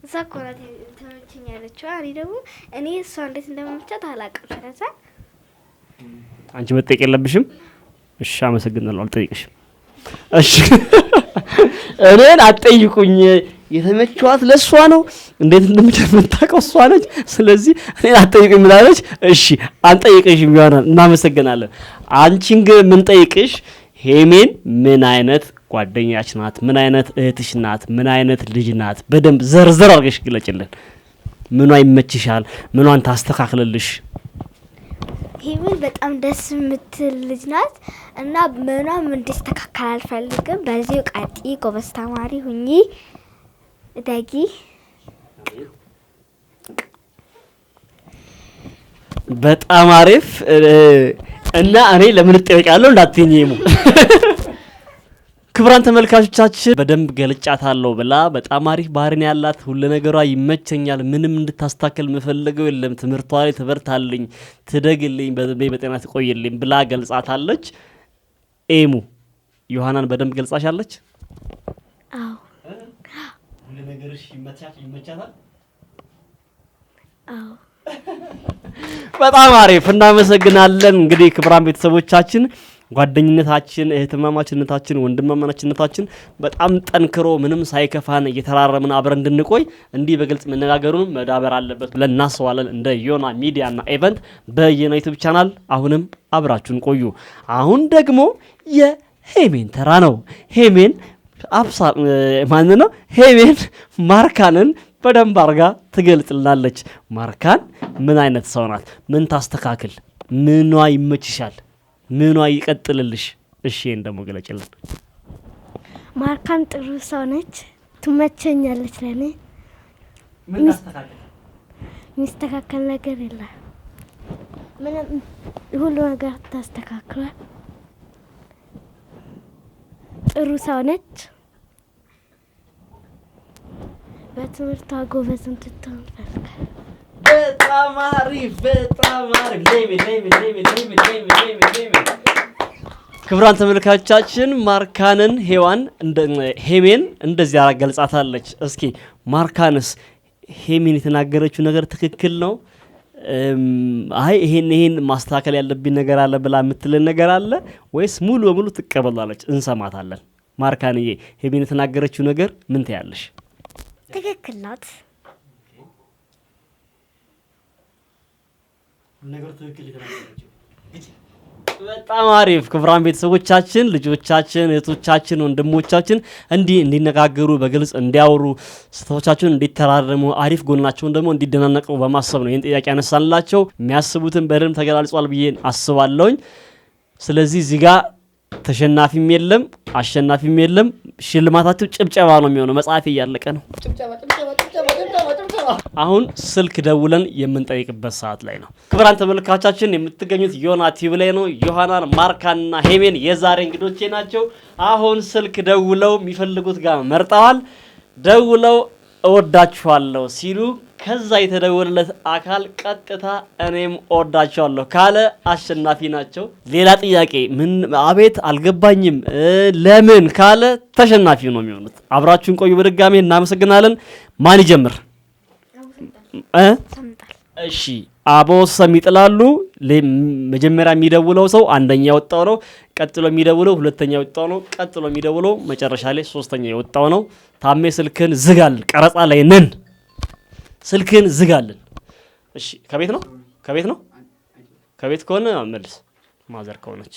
Speaker 2: እሷ እኮ ናት ተመቸኝ ያለችው። እኔ ደግሞ እኔ እሷ እንዴት እንደምመቻት አላውቅም። ስለዛ
Speaker 1: አንቺ መጠየቅ የለብሽም። እሺ፣ አመሰግናለሁ። አልጠይቅሽም። እሺ፣ እኔን አትጠይቁኝ። የተመቸዋት ለእሷ ነው። እንዴት እንደምቻት የምታውቀው እሷ ነች። ስለዚህ እኔን አትጠይቁኝ ብላለች። እሺ፣ አንጠይቅሽም ይሆናል። እናመሰግናለን። አንቺን ግን የምንጠይቅሽ ሄሜን ምን አይነት ጓደኛች ናት? ምን አይነት እህትሽ ናት? ምን አይነት ልጅ ናት? በደንብ ዘርዘር አድርገሽ ግለጭልን። ምኗ ይመችሻል? ምኗን ታስተካክልልሽ?
Speaker 2: ሄሜን በጣም ደስ የምትል ልጅ ናት እና ምኗም እንዲስተካከል አልፈልግም። በዚሁ ቀጥዪ፣ ጎበዝ ተማሪ ሁኚ፣ እደጊ።
Speaker 1: በጣም አሪፍ። እና እኔ ለምን እጠየቃለሁ እንዳትዪኝ ሄሙ። ክቡራን ተመልካቾቻችን በደንብ ገልጫታለሁ ብላ በጣም አሪፍ ባህሪን ያላት፣ ሁሉ ነገሯ ይመቸኛል፣ ምንም እንድታስተካክል የምፈልገው የለም፣ ትምህርቷ ላይ ትበርታልኝ፣ ትደግልኝ፣ በጤና ትቆይልኝ ብላ ገልጻታለች። ኤሙ ዮሐናን በደንብ ገልጻሻለች?
Speaker 3: አዎ።
Speaker 1: ሁሉ ነገርሽ ይመቻታል?
Speaker 3: አዎ።
Speaker 1: በጣም አሪፍ፣ እናመሰግናለን። እንግዲህ ክቡራን ቤተሰቦቻችን ጓደኝነታችን፣ እህትማማችነታችን፣ ወንድማማችነታችን በጣም ጠንክሮ ምንም ሳይከፋን እየተራረምን አብረን እንድንቆይ እንዲህ በግልጽ መነጋገሩን መዳበር አለበት ብለን እናስባለን። እንደ ዮና ሚዲያና ኤቨንት በየና ዩቲዩብ ቻናል አሁንም አብራችሁን ቆዩ። አሁን ደግሞ የሄሜን ተራ ነው። ሄሜን አብሳ ማን ነው? ሄሜን ማርካንን በደንብ አርጋ ትገልጽልናለች። ማርካን ምን አይነት ሰው ናት? ምን ታስተካክል? ምኗ ይመችሻል? ምኗ ይቀጥልልሽ? እሺ፣ ይሄን ደግሞ ግለጭልን።
Speaker 3: ማርካን ጥሩ ሰው ነች፣ ትመቸኛለች። ለኔ
Speaker 1: ምን ታስተካክል?
Speaker 3: የሚስተካከል ነገር የለም። ምንም ሁሉ ነገር ታስተካክሏል። ጥሩ ሰው ነች። በትምህርቷ ጎበዝ እንድትሆን እፈልጋለሁ።
Speaker 1: በጣም አሪፍ፣ በጣም አሪፍ። ሌሚ ሌሚ ሌሚ ሌሚ ሌሚ ሌሚ ሌሚ። ክቡራን ተመልካቾቻችን ማርካንን ሄዋን እንደ ሄሜን እንደዚያ ገልጻታለች። እስኪ ማርካንስ ሄሜን የተናገረችው ነገር ትክክል ነው? አይ ይሄን ማስተካከል ያለብኝ ነገር አለ ብላ የምትልን ነገር አለ ወይስ ሙሉ በሙሉ ትቀበላለች? እንሰማታለን። ማርካንዬ ሄሜን የተናገረችው ነገር ምን ትያለሽ?
Speaker 2: ትክክል ናት።
Speaker 1: ነገር ትክክል የተናገረችው። በጣም አሪፍ። ክቡራን ቤተሰቦቻችን፣ ልጆቻችን፣ እህቶቻችን፣ ወንድሞቻችን እንዲህ እንዲነጋገሩ በግልጽ እንዲያወሩ፣ ስህተቶቻቸውን እንዲተራረሙ፣ አሪፍ ጎናቸውን ደግሞ እንዲደናነቁ በማሰብ ነው ይህን ጥያቄ ያነሳንላቸው። የሚያስቡትን በደንብ ተገላልጿል ብዬ አስባለሁኝ። ስለዚህ እዚህ ጋር ተሸናፊም የለም አሸናፊም የለም። ሽልማታቸው ጭብጨባ ነው የሚሆነው። መጽሐፌ እያለቀ ነው። አሁን ስልክ ደውለን የምንጠይቅበት ሰዓት ላይ ነው። ክቡራን ተመልካቻችን የምትገኙት ዮና ቲቪ ላይ ነው። ዮሐናን፣ ማርካንና ሄሜን የዛሬ እንግዶቼ ናቸው። አሁን ስልክ ደውለው የሚፈልጉት ጋር መርጠዋል። ደውለው እወዳችኋለሁ ሲሉ ከዛ የተደወለለት አካል ቀጥታ እኔም እወዳችኋለሁ ካለ አሸናፊ ናቸው። ሌላ ጥያቄ ምን አቤት አልገባኝም ለምን ካለ ተሸናፊ ነው የሚሆኑት። አብራችሁን ቆዩ። በድጋሜ እናመሰግናለን። ማን ይጀምር? እሺ፣ አቦ ሰም ይጥላሉ። መጀመሪያ የሚደውለው ሰው አንደኛ የወጣው ነው። ቀጥሎ የሚደውለው ሁለተኛ የወጣው ነው። ቀጥሎ የሚደውለው መጨረሻ ላይ ሶስተኛ የወጣው ነው። ታሜ ስልክን ዝጋልን፣ ቀረጻ ላይ ነን። ስልክን ዝጋልን። እሺ፣ ከቤት ነው ከቤት ነው ከቤት ከሆነ መልስ፣ ማዘር ከሆነች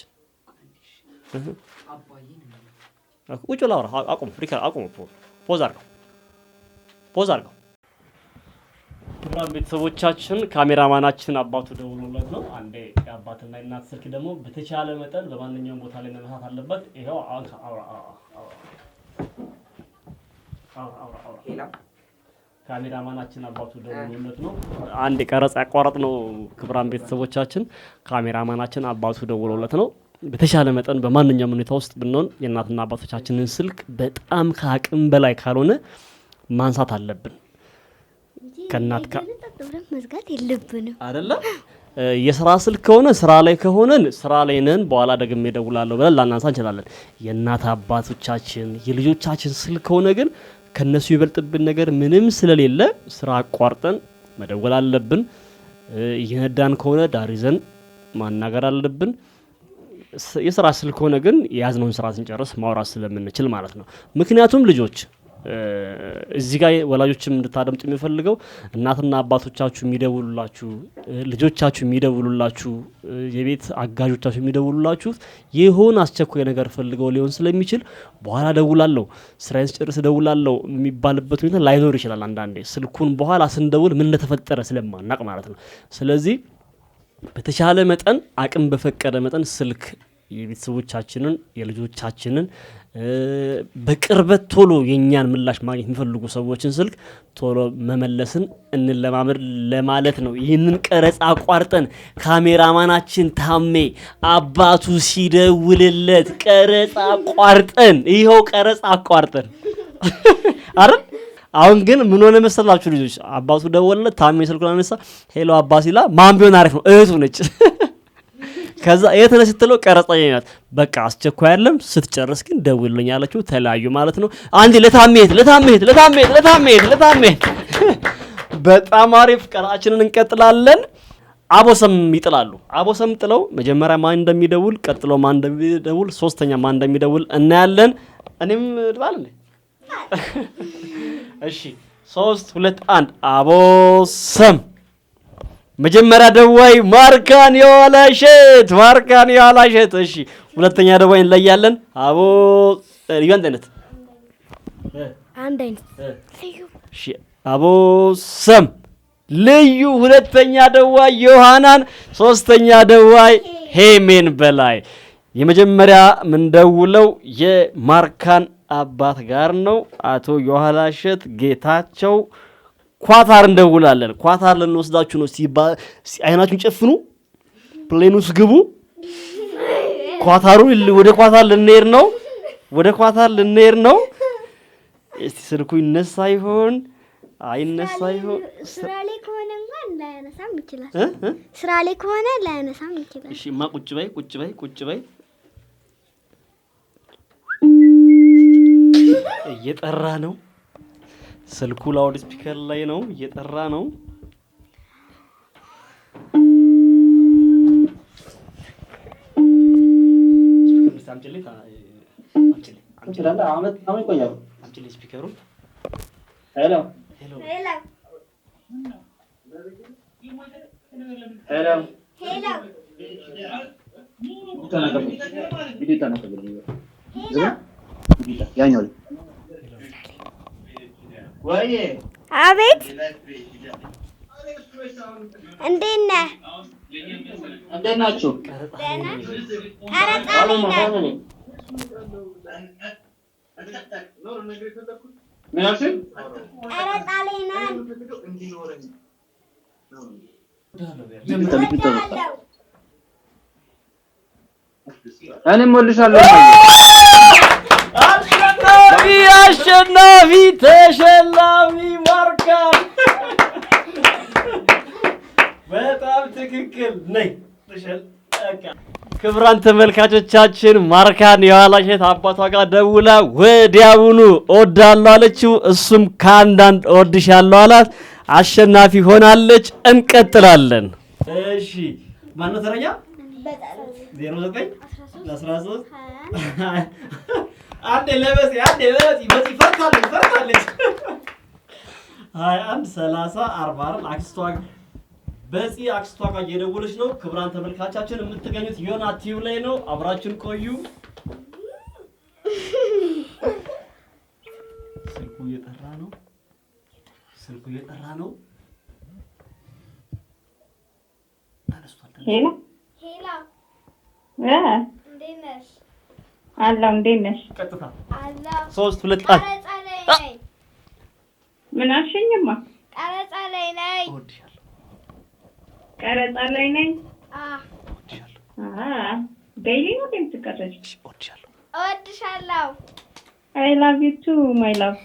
Speaker 1: ቁጭ ብላ አውራ። አቁም፣ አቁም፣ pause አድርገው፣ pause አድርገው። ክቡራን ቤተሰቦቻችን ካሜራማናችን አባቱ ደውሎለት ነው። አንዴ የአባትና የእናት ስልክ ደግሞ በተቻለ መጠን በማንኛውም ቦታ ላይ መነሳት አለበት። ይኸው አውራ አውራ አውራ። ካሜራማናችን አባቱ ደውሎለት ነው። አንድ ቀረጻ ያቋረጥ ነው። ክቡራን ቤተሰቦቻችን ካሜራማናችን አባቱ ደውሎለት ነው። በተሻለ መጠን በማንኛውም ሁኔታ ውስጥ ብንሆን የእናትና አባቶቻችንን ስልክ በጣም ከአቅም በላይ ካልሆነ ማንሳት አለብን። ከእናት
Speaker 3: መዝጋት የለብንም
Speaker 1: አይደለ? የስራ ስልክ ከሆነ ስራ ላይ ከሆነን ስራ ላይ ነን፣ በኋላ ደግሜ እደውላለሁ ብለን ላናንሳ እንችላለን። የእናት አባቶቻችን የልጆቻችን ስልክ ከሆነ ግን ከነሱ ይበልጥብን ነገር ምንም ስለሌለ ስራ አቋርጠን መደወል አለብን። እየነዳን ከሆነ ዳር ይዘን ማናገር አለብን። የስራ ስልክ ከሆነ ግን የያዝነውን ስራ ስንጨርስ ማውራት ስለምንችል ማለት ነው። ምክንያቱም ልጆች እዚህ ጋር ወላጆችም እንድታደምጡ የሚፈልገው እናትና አባቶቻችሁ የሚደውሉላችሁ፣ ልጆቻችሁ የሚደውሉላችሁ፣ የቤት አጋዦቻችሁ የሚደውሉላችሁ የሆነ አስቸኳይ ነገር ፈልገው ሊሆን ስለሚችል በኋላ እደውላለሁ፣ ስራዬን ስጨርስ እደውላለሁ የሚባልበት ሁኔታ ላይኖር ይችላል። አንዳንዴ ስልኩን በኋላ ስንደውል ምን እንደተፈጠረ ስለማናቅ ማለት ነው። ስለዚህ በተቻለ መጠን አቅም በፈቀደ መጠን ስልክ የቤተሰቦቻችንን የልጆቻችንን በቅርበት ቶሎ የኛን ምላሽ ማግኘት የሚፈልጉ ሰዎችን ስልክ ቶሎ መመለስን እንለማመድ ለማለት ነው። ይህንን ቀረጻ አቋርጠን ካሜራማናችን ታሜ አባቱ ሲደውልለት ቀረጻ አቋርጠን ይኸው ቀረጻ አቋርጠን አይደል? አሁን ግን ምን ሆነ መሰላችሁ ልጆች፣ አባቱ ደወለለት፣ ታሜ ስልኩን አነሳ። Hello አባ ሲላ ማን ቢሆን አሪፍ ነው፣ እህቱ ነች። ከዛ የት ነህ ስትለው ቀረጻ ላይ ናት። በቃ አስቸኳይ አይደለም፣ ስትጨርስ ግን ደውልልኝ አለችው። ተለያዩ ማለት ነው። አንዴ ለታሜት ለታሜት ለታሜት ለታሜት ለታሜት። በጣም አሪፍ ቀረጻችንን እንቀጥላለን። አቦሰም ይጥላሉ። አቦሰም ጥለው መጀመሪያ ማን እንደሚደውል፣ ቀጥሎ ማን እንደሚደውል፣ ሶስተኛ ማን እንደሚደውል እናያለን። እኔም ልባል እንዴ? እሺ 3 2 1 አቦሰም። መጀመሪያ ደዋይ ማርካን የዋላሸት፣ ማርካን የዋላሸት። እሺ ሁለተኛ ደዋይ እንለያለን። አቦ ልዩ አንድ አይነት
Speaker 3: አንድ አይነት ልዩ።
Speaker 1: እሺ አቦሰም ልዩ፣ ሁለተኛ ደዋይ ዮሐናን፣ ሶስተኛ ደዋይ ሄሜን በላይ። የመጀመሪያ ምንደውለው የማርካን አባት ጋር ነው። አቶ የኋላሸት ጌታቸው ኳታር እንደውላለን። ኳታር ልንወስዳችሁ ነው። እስቲ አይናችሁን ጨፍኑ፣ plane ውስጥ ግቡ። ኳታሩ ወደ ኳታር ልንሄድ ነው። ወደ ኳታር ልንሄድ ነው። እስቲ ስልኩ ይነሳ ይሆን አይነሳ ይሆን?
Speaker 3: ስራ ላይ ከሆነ እንኳን ላያነሳም ይችላል።
Speaker 1: እ እ
Speaker 3: ስራ ላይ ከሆነ ላያነሳም ይችላል።
Speaker 1: እሺ እማ ቁጭ በይ፣ ቁጭ በይ፣ ቁጭ በይ። እየጠራ ነው። ስልኩ loud speaker ላይ ነው። እየጠራ ነው። Speaker አምጪልኝ፣ አምጪልኝ፣ አምጪልኝ speaker ኡን።
Speaker 4: Hello
Speaker 1: Hello
Speaker 2: Hello
Speaker 4: Hello
Speaker 2: Hello
Speaker 4: ያኛው ወይ
Speaker 2: አቤት፣ እንዴት ነህ?
Speaker 4: እንዴት ናችሁ?
Speaker 2: ቀረጻ ላይ ነን።
Speaker 4: ምን አልሽኝ?
Speaker 2: ቀረጻ ላይ ነን። እወድሃለሁ።
Speaker 4: እኔም እወድሻለሁ።
Speaker 1: አሸናፊ አሸናፊ ተሸላሚ ማርካን። በጣም ትክክል ነኝ። ክቡራን ተመልካቾቻችን ማርካን የኋላሸት አባቷ ጋር ደውላ ወዲያውኑ እወድሃለሁ አለችው። እሱም ከአንዳንድ እወድሻለሁ አላት። አሸናፊ ሆናለች። እንቀጥላለን። እሺ ማነው ተረኛ? 09 13 አንዴ ለበሲ አንዴ ለበሲ በሲ ፈርታለች ፈርታለች። 21 30 40 አይደል? አክስቷ በፂ አክስቷ ጋር እየደወለች ነው። ክቡራን ተመልካቻችን የምትገኙት ዮና ቲዩብ ላይ ነው። አብራችን ቆዩ። ስልኩ እየጠራ ነው። ስልኩ እየጠራ ነው። ተነስቷል።
Speaker 5: Hello
Speaker 2: Hello
Speaker 5: እ
Speaker 2: እንዴት ነሽ?
Speaker 5: አለሁ እንዴት ነሽ?
Speaker 1: ቀጥታ
Speaker 2: አለሁ።
Speaker 1: 3 2 1
Speaker 2: ቀረጻ ላይ ነኝ።
Speaker 5: ምን አልሽኝማ?
Speaker 2: ቀረጻ ላይ ነኝ።
Speaker 1: እወድሻለሁ
Speaker 5: ቀረጻ ላይ ነኝ።
Speaker 2: አ
Speaker 1: እወድሻለሁ
Speaker 5: አ daily ነው የምትቀረጪው?
Speaker 1: እሺ እወድሻለሁ።
Speaker 2: እወድሻለሁ።
Speaker 5: I love you too my love።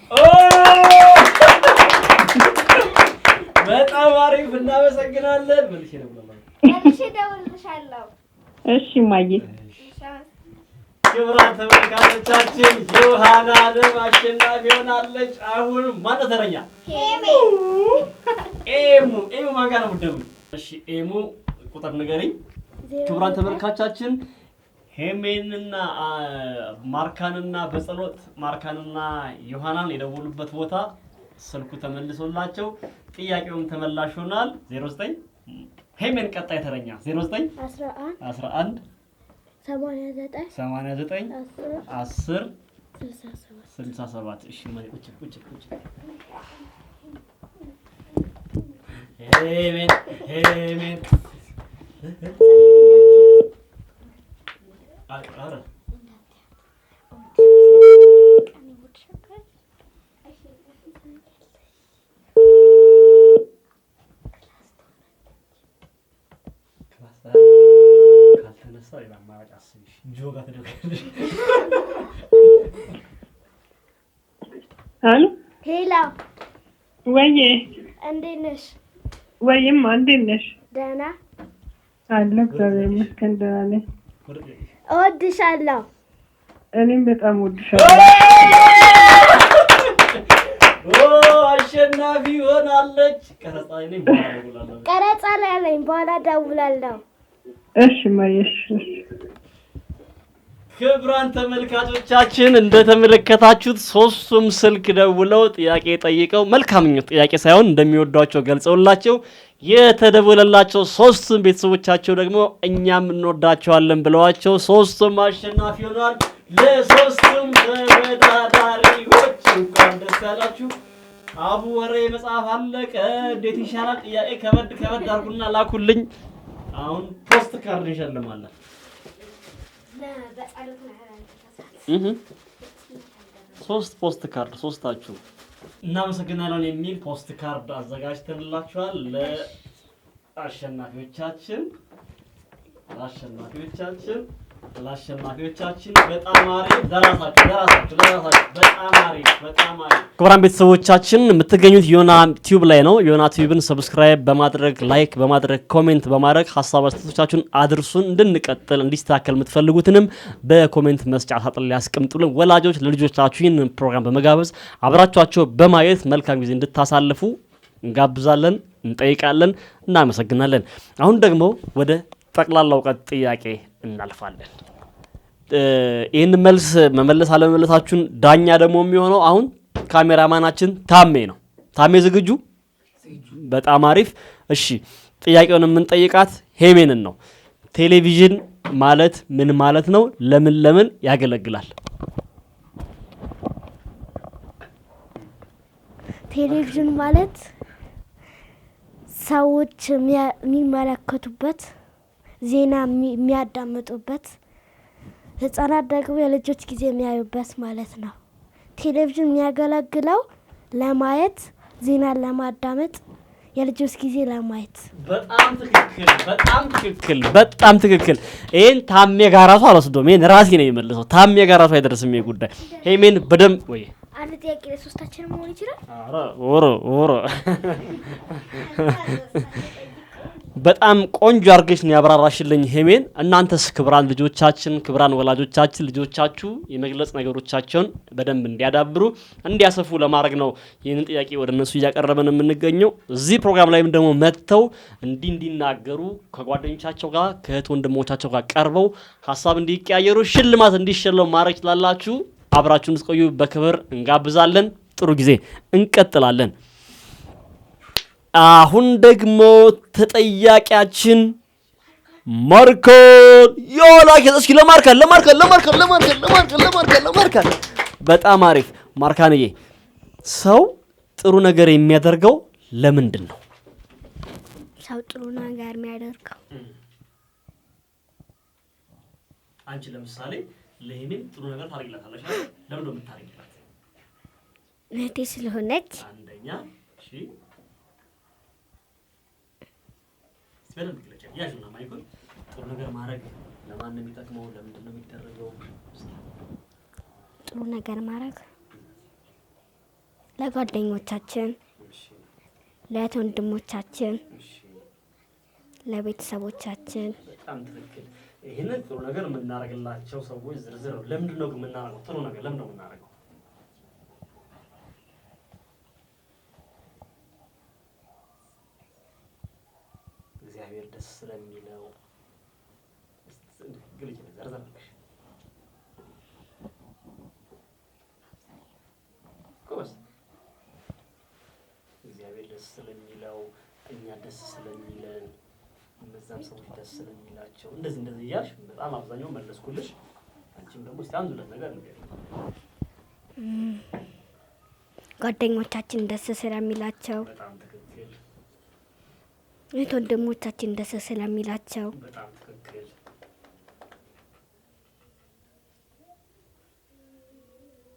Speaker 1: በጣም አሪፍ እናመሰግናለን። መልሼ እደውላለሁ።
Speaker 2: መልሼ እደውልልሻለሁ።
Speaker 5: እሺ እማዬ።
Speaker 1: ክቡራን ተመልካቾቻችን ዮሐናንም አሸናፊ ሆናለች። አሁን ማነው ተረኛ? ኤሙ። ኤሙ ማን ጋር ነው የምትደውይው? እሺ ኤሙ ቁጥር ንገሪኝ። ክቡራን ተመልካቻችን ሄሜንና ማርካንና በጸሎት ማርካንና ዮሐናን የደወሉበት ቦታ ስልኩ ተመልሶላቸው ጥያቄውም ተመላሽ ሆኗል። 09 ሄሜን ቀጣይ ተረኛ 09
Speaker 3: 11
Speaker 1: 11
Speaker 3: 89
Speaker 1: 89
Speaker 3: 10
Speaker 1: 10
Speaker 3: 67
Speaker 1: 67። እሺ ማን ቁጭ ቁጭ ቁጭ። ሄሜን ሄሜን ኧረ ካልተነሳ ሌላ አማራጭ አስቢ። ጆ ጋር ትደውያለሽ።
Speaker 5: አሉ።
Speaker 3: Hello።
Speaker 5: ወዬ።
Speaker 3: እንዴት ነሽ?
Speaker 5: ወይማ እንዴት ነሽ?
Speaker 3: ደህና።
Speaker 5: አለሁ እግዚአብሔር ይመስገን ደህና ነኝ።
Speaker 1: ወደ ጥያቄ።
Speaker 3: እወድሻለሁ።
Speaker 5: እኔም በጣም እወድሻለሁ።
Speaker 1: ኦ አሸናፊ ሆናለች። ቀረጻ ላይ ነኝ፣ በኋላ እደውላለሁ።
Speaker 3: ቀረጻ ላይ ነኝ፣ በኋላ እደውላለሁ።
Speaker 5: እሺ እማዬ። እሺ እሺ።
Speaker 1: ክቡራን ተመልካቾቻችን እንደተመለከታችሁት ሶስቱም ስልክ ደውለው ጥያቄ ጠይቀው መልካም ምኞት ጥያቄ ሳይሆን እንደሚወዷቸው ገልጸውላቸው የተደወለላቸው ሶስቱም ቤተሰቦቻቸው ደግሞ እኛም እንወዳቸዋለን ብለዋቸው ሶስቱም አሸናፊ ሆነዋል። ለሶስቱም ተወዳዳሪዎች እንኳን ደስ ያላችሁ። አቡ ወሬ መጽሐፍ አለቀ። እንዴት ይሻላል? ጥያቄ ከበድ ከበድ አድርጉና ላኩልኝ። አሁን ፖስት ካርድ እንሸልማለን። እህ ሶስት ፖስት ካርድ ሶስታችሁ እናመሰግናለን የሚል ፖስት ካርድ አዘጋጅተንላችኋል። ለአሸናፊዎቻችን ለአሸናፊዎቻችን ለአሸናፊዎቻችን በጣም አሪፍ። ለራሳችሁ ለራሳችሁ ለራሳችሁ በጣም አሪፍ በጣም አሪፍ። ክቡራን ቤተሰቦቻችን የምትገኙት ዮና ቲዩብ ላይ ነው። ዮና ቲዩብን subscribe በማድረግ፣ like በማድረግ፣ comment በማድረግ ሀሳብ አስተያየቶቻችሁን አድርሱን። እንድንቀጥል እንዲስተካከል የምትፈልጉትንም በ comment መስጫ ሳጥን ላይ ያስቀምጡልን። ወላጆች ለልጆቻችሁ ይህንን ፕሮግራም በመጋበዝ አብራችኋቸው በማየት መልካም ጊዜ እንድታሳልፉ እንጋብዛለን፣ እንጠይቃለን። እናመሰግናለን። አሁን ደግሞ ወደ ጠቅላላ እውቀት ጥያቄ እናልፋለን። ይህን መልስ መመለስ አለመመለሳችሁን ዳኛ ደግሞ የሚሆነው አሁን ካሜራማናችን ታሜ ነው። ታሜ ዝግጁ? በጣም አሪፍ። እሺ ጥያቄውን የምንጠይቃት ሄሜንን ነው። ቴሌቪዥን ማለት ምን ማለት ነው? ለምን ለምን ያገለግላል?
Speaker 3: ቴሌቪዥን ማለት ሰዎች የሚመለከቱበት፣ ዜና የሚያዳምጡበት፣ ህጻናት ደግሞ የልጆች ጊዜ የሚያዩበት ማለት ነው። ቴሌቪዥን የሚያገለግለው ለማየት፣ ዜናን ለማዳመጥ፣ የልጆች ጊዜ ለማየት።
Speaker 1: በጣም ትክክል፣ በጣም ትክክል፣ በጣም ትክክል። ይሄን ታሜ ጋር ራሱ አልወስደውም። ይሄን ራሴ ነው የመልሰው። ታሜ ጋር ራሱ አይደርስም ይሄ ጉዳይ። ሄሜን በደንብ ወይ
Speaker 2: አንድ ጥያቄ ለሶስታችን መሆን ይችላል።
Speaker 1: ኧረ ወሮ ወሮ በጣም ቆንጆ አድርገሽ ነው ያብራራሽልኝ ሄሜን። እናንተስ ክቡራን ልጆቻችን፣ ክቡራን ወላጆቻችን ልጆቻችሁ የመግለጽ ነገሮቻቸውን በደንብ እንዲያዳብሩ እንዲያሰፉ ለማድረግ ነው ይህንን ጥያቄ ወደ እነሱ እያቀረበን የምንገኘው። እዚህ ፕሮግራም ላይም ደግሞ መጥተው እንዲህ እንዲናገሩ ከጓደኞቻቸው ጋር ከእህት ወንድሞቻቸው ጋር ቀርበው ሀሳብ እንዲቀያየሩ ሽልማት እንዲሸለሙ ማድረግ ትችላላችሁ። አብራችሁን እንድትቆዩ በክብር እንጋብዛለን። ጥሩ ጊዜ እንቀጥላለን። አሁን ደግሞ ተጠያቂያችን ማርካን ዮላክ። እስኪ ለማርካን ለማርካን ለማርካን ለማርካን ለማርካን ለማርካን ለማርካን። በጣም አሪፍ ማርካንዬ። ሰው ጥሩ ነገር የሚያደርገው ለምንድን ነው?
Speaker 2: ሰው ጥሩ ነገር የሚያደርገው
Speaker 1: አንቺ ለምሳሌ ለሄሜን ጥሩ ነገር ታደርጊላታለሽ አይደል? ለምንድን ነው የምታደርጊላት?
Speaker 2: እህቴ ስለሆነች።
Speaker 1: አንደኛ። እሺ በደንብ ግለጪ። ያዥና ማይኩን። ጥሩ ነገር ማድረግ ለማን ነው የሚጠቅመው? ለምንድን ነው የሚደረገው? እስኪ።
Speaker 2: ጥሩ ነገር ማድረግ ለጓደኞቻችን፣ ለእህት ወንድሞቻችን፣
Speaker 3: ለቤተሰቦቻችን።
Speaker 1: በጣም ትክክል። ይህንን ጥሩ ነገር የምናደርግላቸው ሰዎች ዝርዝር ነው። ለምንድን ነው ግን የምናደርገው? ጥሩ ነገር ለምንድን ነው የምናደርገው? እግዚአብሔር ደስ ስለሚለው። ግልጽ ዘርዘር አድርገሽ። ጎበዝ። እግዚአብሔር ደስ ስለሚለው፣ እኛ ደስ ስለሚለን፣ እነዛም ሰዎች ደስ ስለሚላቸው፣ እንደዚህ እንደዚህ እያልሽ በጣም አብዛኛው መለስኩልሽ። አንቺም ደግሞ እስቲ አንድ ሁለት ነገር ንገሪኝ።
Speaker 3: ጓደኞቻችን ደስ ስለሚላቸው፣
Speaker 1: በጣም ትክክል።
Speaker 3: እህት ወንድሞቻችን ደስ ስለሚላቸው፣
Speaker 1: በጣም ትክክል።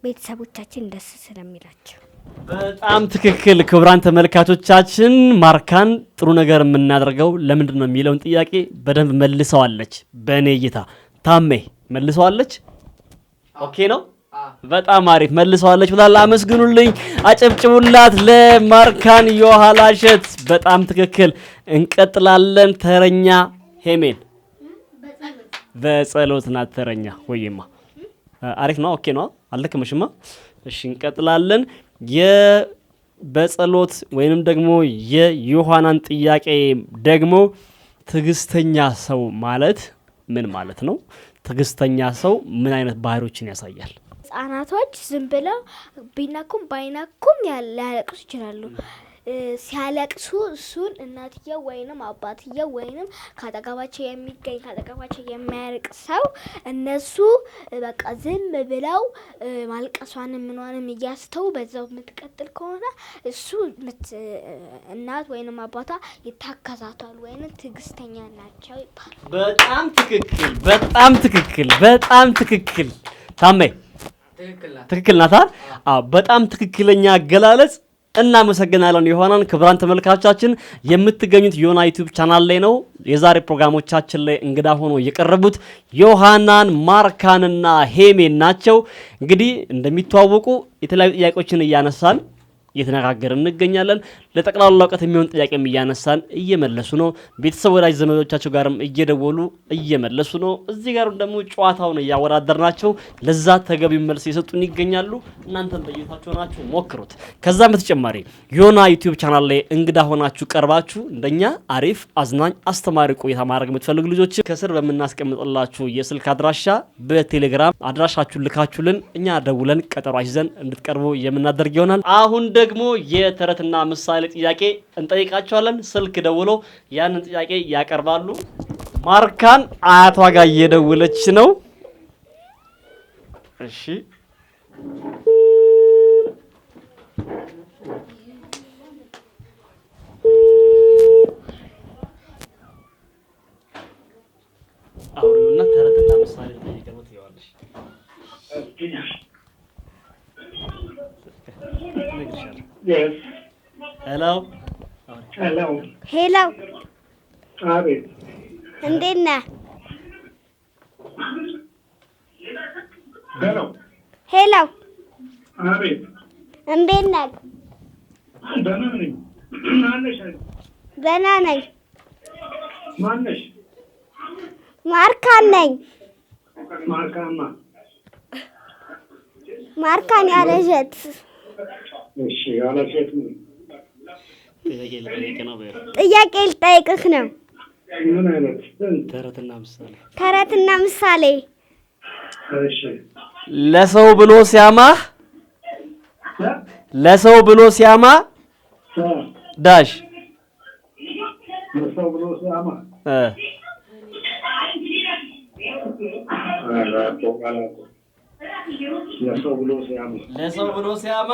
Speaker 3: ቤተሰቦቻችን ደስ ስለሚላቸው።
Speaker 1: በጣም ትክክል። ክቡራን ተመልካቾቻችን፣ ማርካን ጥሩ ነገር የምናደርገው ለምንድን ነው የሚለውን ጥያቄ በደንብ መልሰዋለች። በእኔ እይታ ታሜ መልሰዋለች። Okay ነው። በጣም አሪፍ መልሰዋለች ብላል። አመስግኑልኝ፣ አጨብጭቡላት ለማርካን የኋላሸት። በጣም ትክክል። እንቀጥላለን። ተረኛ ሄሜን በጸሎት ናት ተረኛ። ወይማ አሪፍ ነው። Okay ነው። አልደከመሽማ? እሺ እንቀጥላለን። በጸሎት ወይንም ደግሞ የዮሐናን ጥያቄ ደግሞ ትዕግስተኛ ሰው ማለት ምን ማለት ነው? ትዕግስተኛ ሰው ምን አይነት ባህሪዎችን ያሳያል?
Speaker 2: ህጻናቶች ዝም ብለው ቢነኩም ባይነኩም ሊያለቅሱ ይችላሉ። ሲያለቅሱ እሱን እናትየው ወይንም አባትየው ወይንም ካጠገባቸው የሚገኝ፣ ካጠገባቸው የማያርቅ ሰው እነሱ በቃ ዝም ብለው ማልቀሷንም ምኗንም እያስተው በዛው የምትቀጥል ከሆነ እሱ እናት ወይንም አባቷ ይታከሳቷል ወይንም ትዕግስተኛ ናቸው ይባላል።
Speaker 1: በጣም ትክክል፣ በጣም ትክክል፣ በጣም ትክክል። ታሜ ትክክል ናት። አዎ፣ በጣም ትክክለኛ አገላለጽ። እናመሰግናለን ዮሐናን። ክቡራን ተመልካቾቻችን፣ የምትገኙት ዮና YouTube channel ላይ ነው። የዛሬ ፕሮግራሞቻችን ላይ እንግዳ ሆኖ የቀረቡት ዮሐናን፣ ማርካንና ሄሜን ናቸው። እንግዲህ እንደሚተዋወቁ የተለያዩ ጥያቄዎችን እያነሳን እየተነጋገርን እንገኛለን። ለጠቅላላ እውቀት የሚሆን ጥያቄም እያነሳን እየመለሱ ነው። ቤተሰብ ወዳጅ ዘመዶቻቸው ጋርም እየደወሉ እየመለሱ ነው። እዚህ ጋርም ደግሞ ጨዋታውን እያወዳደርናቸው ለዛ ተገቢ መልስ እየሰጡን ይገኛሉ። እናንተም በየቤታችሁ ሆናችሁ ሞክሩት። ከዛም በተጨማሪ ዮና YouTube channel ላይ እንግዳ ሆናችሁ ቀርባችሁ እንደኛ አሪፍ፣ አዝናኝ፣ አስተማሪ ቆይታ ማድረግ የምትፈልጉ ልጆች ከስር በምናስቀምጥላችሁ የስልክ አድራሻ በቴሌግራም አድራሻችሁን ልካችሁልን እኛ ደውለን ቀጠሮ አስይዘን እንድትቀርቡ የምናደርግ ይሆናል። አሁን ደግሞ የተረትና ምሳሌ ጥያቄ እንጠይቃቸዋለን። ስልክ ደውሎ ያንን ጥያቄ ያቀርባሉ። ማርካን አያቷ ጋር እየደወለች ነው። እሺ፣ አውሪውና ተረትና ምሳሌ ልጠይቅ ነው ትይዋለሽ። እነግርሻለሁ። Hello።
Speaker 5: Hello።
Speaker 3: Hello።
Speaker 5: አቤት።
Speaker 3: እንዴት ነህ?
Speaker 5: Hello።
Speaker 3: Hello።
Speaker 5: አቤት።
Speaker 3: እንዴት ነህ?
Speaker 5: ደህና ነኝ። ማነሽ?
Speaker 3: ደህና ነኝ።
Speaker 5: ማነሽ?
Speaker 3: ማርካን ነኝ።
Speaker 5: ማርካማ?
Speaker 3: ማርካን ያለሸት።
Speaker 5: እሺ፣ ያለሸት ነው።
Speaker 1: ጥያቄ ልጠይቅ ነው በይው።
Speaker 3: ጥያቄ ልጠይቅህ ነው።
Speaker 5: ምን አይነት?
Speaker 1: ተረትና ምሳሌ።
Speaker 3: ተረትና ምሳሌ።
Speaker 5: እሺ።
Speaker 1: ለሰው ብሎ ሲያማ፣ ለሰው ብሎ ሲያማ dash።
Speaker 5: ለሰው ብሎ ሲያማ አላውቅም። ለሰው ብሎ ሲያማ።
Speaker 1: ለሰው ብሎ ሲያማ።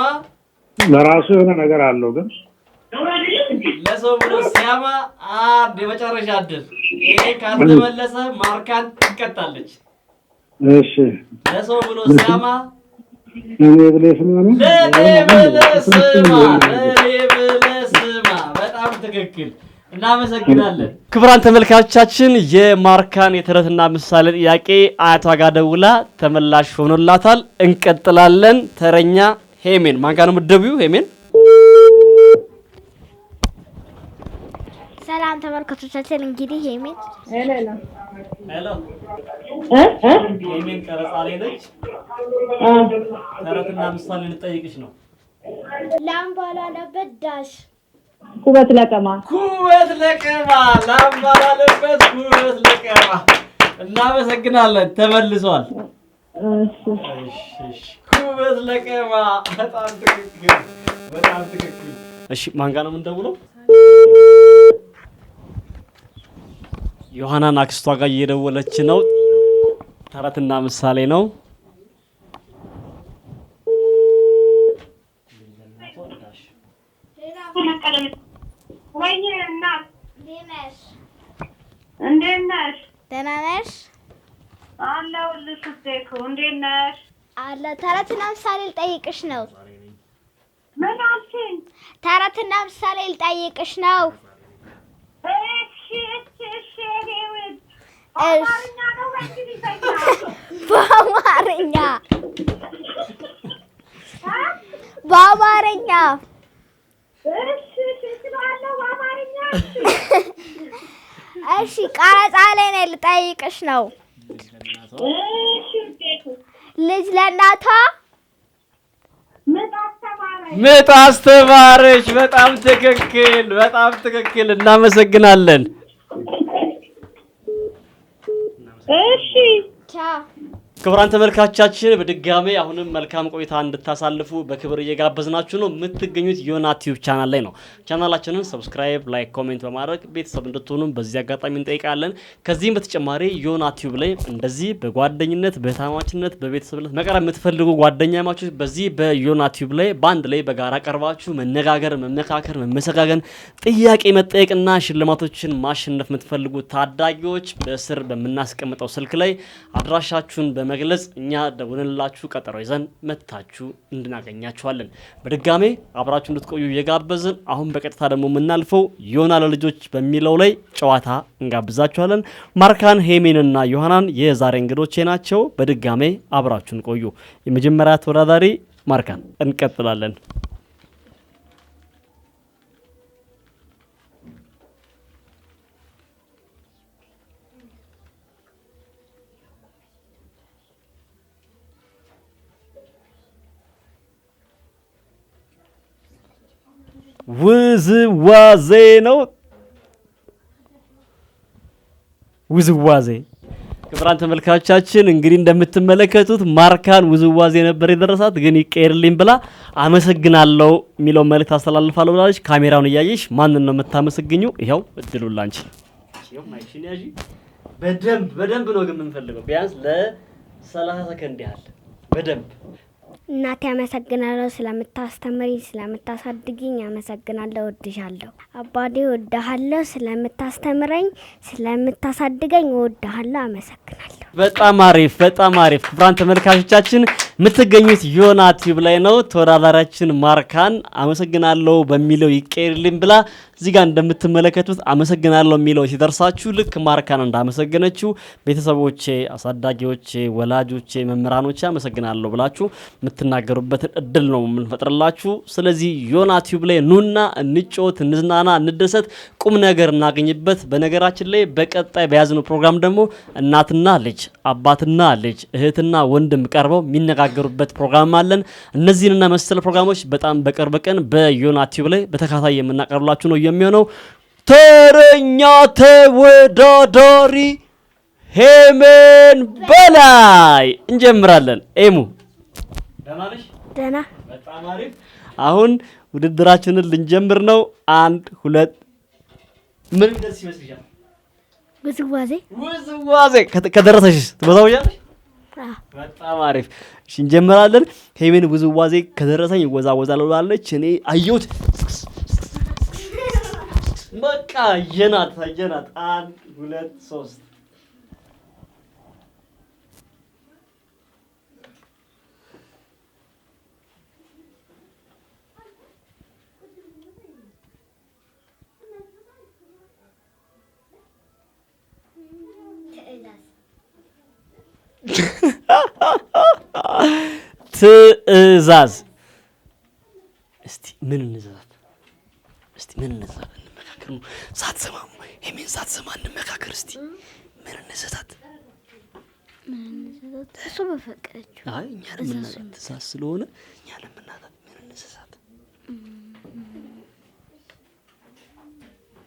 Speaker 5: ለራሱ የሆነ ነገር አለው ግን።
Speaker 1: ለሰው ብሎ ሲያማ። አንድ የመጨረሻ እድል። ይሄ ካልተመለሰ ማርካን ትቀጣለች።
Speaker 5: እሺ።
Speaker 1: ለሰው ብሎ ሲያማ።
Speaker 5: እኔ ብለህ ስማ ነው።
Speaker 1: ለኔ ብለህ ስማ፣ ለኔ ብለህ ስማ። በጣም ትክክል። እናመሰግናለን። ክቡራን ተመልካቾቻችን፣ የማርካን የተረትና ምሳሌ ጥያቄ አያቷ ጋር ደውላ ተመላሽ ሆኖላታል። እንቀጥላለን። ተረኛ ሄሜን። ማን ጋር ነው የምትደውይው ሄሜን?
Speaker 2: ሰላም ተመልካቾቻችን፣ እንግዲህ ሄሜን
Speaker 6: Hello
Speaker 1: Hello፣ ሄሜን ቀረጻ ላይ ነች። ተረትና ምሳሌ ልጠይቅሽ ነው።
Speaker 3: ላም ባላለበት dash።
Speaker 6: ኩበት ለቀማ።
Speaker 1: ኩበት ለቀማ። ላም ባላለበት ኩበት ለቀማ። እናመሰግናለን። ተመልሷል። እሺ፣ ኩበት ለቀማ። በጣም ትክክል፣ በጣም ትክክል። እሺ፣ ማን ጋር ነው የምንደውለው? ዮሐናን አክስቷ ጋር እየደወለች ነው። ተረትና ምሳሌ ነው።
Speaker 7: ወይዬ እናት።
Speaker 2: እንዴት ነሽ?
Speaker 7: እንዴት ነሽ?
Speaker 2: ደህና ነሽ?
Speaker 7: አለሁልሽ እቴኩ፣ እንዴት ነሽ?
Speaker 2: አለ። ተረትና ምሳሌ ልጠይቅሽ ነው።
Speaker 7: ምን አልሽኝ?
Speaker 2: ተረትና ምሳሌ ልጠይቅሽ ነው።
Speaker 7: እሺ እሺ እሺ፣ የእኔ ውድ፣ በአማርኛ ነው በእንግሊዘኛ?
Speaker 2: በአማርኛ፣ በአማርኛ።
Speaker 7: እሺ እሺ፣ እችላለሁ በአማርኛ።
Speaker 2: እሺ፣ ቀረጻ ላይ ነኝ፣ ልጠይቅሽ ነው።
Speaker 7: እሺ እቴኩ።
Speaker 2: ልጅ ለእናቷ
Speaker 7: ምጥ አስተማረች።
Speaker 1: ምጥ አስተማረች። በጣም ትክክል፣ በጣም ትክክል። እናመሰግናለን።
Speaker 7: እሺ።
Speaker 2: ቻው።
Speaker 1: ክቡራን ተመልካቻችን፣ በድጋሜ አሁንም መልካም ቆይታ እንድታሳልፉ በክብር እየጋበዝናችሁ ነው። የምትገኙት ዮና ቲዩብ ቻናል ላይ ነው። ቻናላችንን subscribe፣ like፣ comment በማድረግ ቤተሰብ እንድትሆኑ በዚህ አጋጣሚ እንጠይቃለን። ከዚህም በተጨማሪ ዮና ቲዩብ ላይ እንደዚህ በጓደኝነት፣ በእህትማማችነት፣ በቤተሰብነት መቅረብ የምትፈልጉ ጓደኛማቾች በዚህ በዮና ቲዩብ ላይ በአንድ ላይ በጋራ ቀርባችሁ መነጋገር፣ መመካከር፣ መመሰጋገን፣ ጥያቄ መጠየቅና ሽልማቶችን ማሸነፍ የምትፈልጉ ታዳጊዎች በስር በምናስቀምጠው ስልክ ላይ አድራሻችሁን በመግለጽ እኛ ደውለንላችሁ ቀጠሮ ይዘን መጥታችሁ እንድናገኛችኋለን። በድጋሜ አብራችሁ እንድትቆዩ እየጋበዝን አሁን በቀጥታ ደግሞ የምናልፈው ዮና ለልጆች በሚለው ላይ ጨዋታ እንጋብዛችኋለን። ማርካን፣ ሄሜንና ዮሐናን የዛሬ እንግዶቼ ናቸው። በድጋሜ አብራችሁን ቆዩ። የመጀመሪያ ተወዳዳሪ ማርካን፣ እንቀጥላለን። ውዝዋዜ ነው። ውዝዋዜ። ክቡራን ተመልካቾቻችን፣ እንግዲህ እንደምትመለከቱት ማርካን ውዝዋዜ ነበር የደረሳት፣ ግን ይቀየርልኝ ብላ አመሰግናለሁ የሚለው መልእክት አስተላልፋለሁ ብላለች። ካሜራውን እያየሽ ማንን ነው የምታመሰግኙ? ይኸው እድሉ ላንቺ። ይኸው mic ሽን ያዢ። በደንብ በደንብ ነው ግን የምንፈልገው፣ ቢያንስ ለ30 ሰከንድ ያህል በደንብ።
Speaker 3: እናቴ አመሰግናለሁ፣ ስለምታስተምሪኝ፣ ስለምታሳድጊኝ አመሰግናለሁ፣ እወድሻለሁ። አባቴ እወድሃለሁ፣ ስለምታስተምረኝ፣ ስለምታሳድገኝ እወድሃለሁ፣ አመሰግናለሁ።
Speaker 1: በጣም አሪፍ፣ በጣም አሪፍ። ክቡራን ተመልካቾቻችን፣ የምትገኙት ዮና ቲዩብ ላይ ነው። ተወዳዳሪያችን ማርካን አመሰግናለሁ በሚለው ይቀየርልኝ ብላ እዚህ ጋር እንደምትመለከቱት አመሰግናለሁ የሚለው ሲደርሳችሁ ልክ ማርካን እንዳመሰገነችው ቤተሰቦቼ፣ አሳዳጊዎቼ፣ ወላጆቼ፣ መምህራኖቼ አመሰግናለሁ ብላችሁ የምትናገሩበትን እድል ነው የምንፈጥርላችሁ። ስለዚህ ዮና ቲዩብ ላይ ኑና እንጫወት፣ እንዝናና፣ እንደሰት፣ ቁም ነገር እናገኝበት። በነገራችን ላይ በቀጣይ በያዝነው ፕሮግራም ደግሞ እናትና ልጅ፣ አባትና ልጅ፣ እህትና ወንድም ቀርበው የሚነጋገሩበት ፕሮግራም አለን። እነዚህንና መሰል ፕሮግራሞች በጣም በቅርብ ቀን በዮና ቲዩብ ላይ በተከታታይ የምናቀርብላችሁ ነው የሚሆነው። ተረኛ ተወዳዳሪ ሄሜን በላይ፣ እንጀምራለን። ኤሙ፣ ደህና ነሽ?
Speaker 3: ደህና።
Speaker 1: በጣም አሪፍ። አሁን ውድድራችንን ልንጀምር ነው። አንድ፣ ሁለት፣ ምን ደስ ይመስልሻል?
Speaker 3: ውዝዋዜ።
Speaker 1: ውዝዋዜ ከደረሰሽ ትወዛወዣለሽ?
Speaker 3: አዎ።
Speaker 1: በጣም አሪፍ። እሺ፣ እንጀምራለን። ሄሜን ውዝዋዜ ከደረሰኝ እወዛወዛለሁ ብላለች። እኔ አየሁት። በቃ አየናት፣ አየናት። አንድ፣ ሁለት፣ ሶስት። ትዕዛዝ። እስቲ ምን እንዘዛት? እስቲ ምን እንዘዛት? እንመካከር። እየተመካከርን ነው። ሳትሰማ ሄሜን ሳትሰማ እንመካከር እስቲ። ምን እንሰጣት?
Speaker 3: እሱ በፈቀደችው።
Speaker 1: አይ፣ እኛ ለምናዛት ትእዛዝ ስለሆነ እኛ ለምናዛት ምን እንስሳት?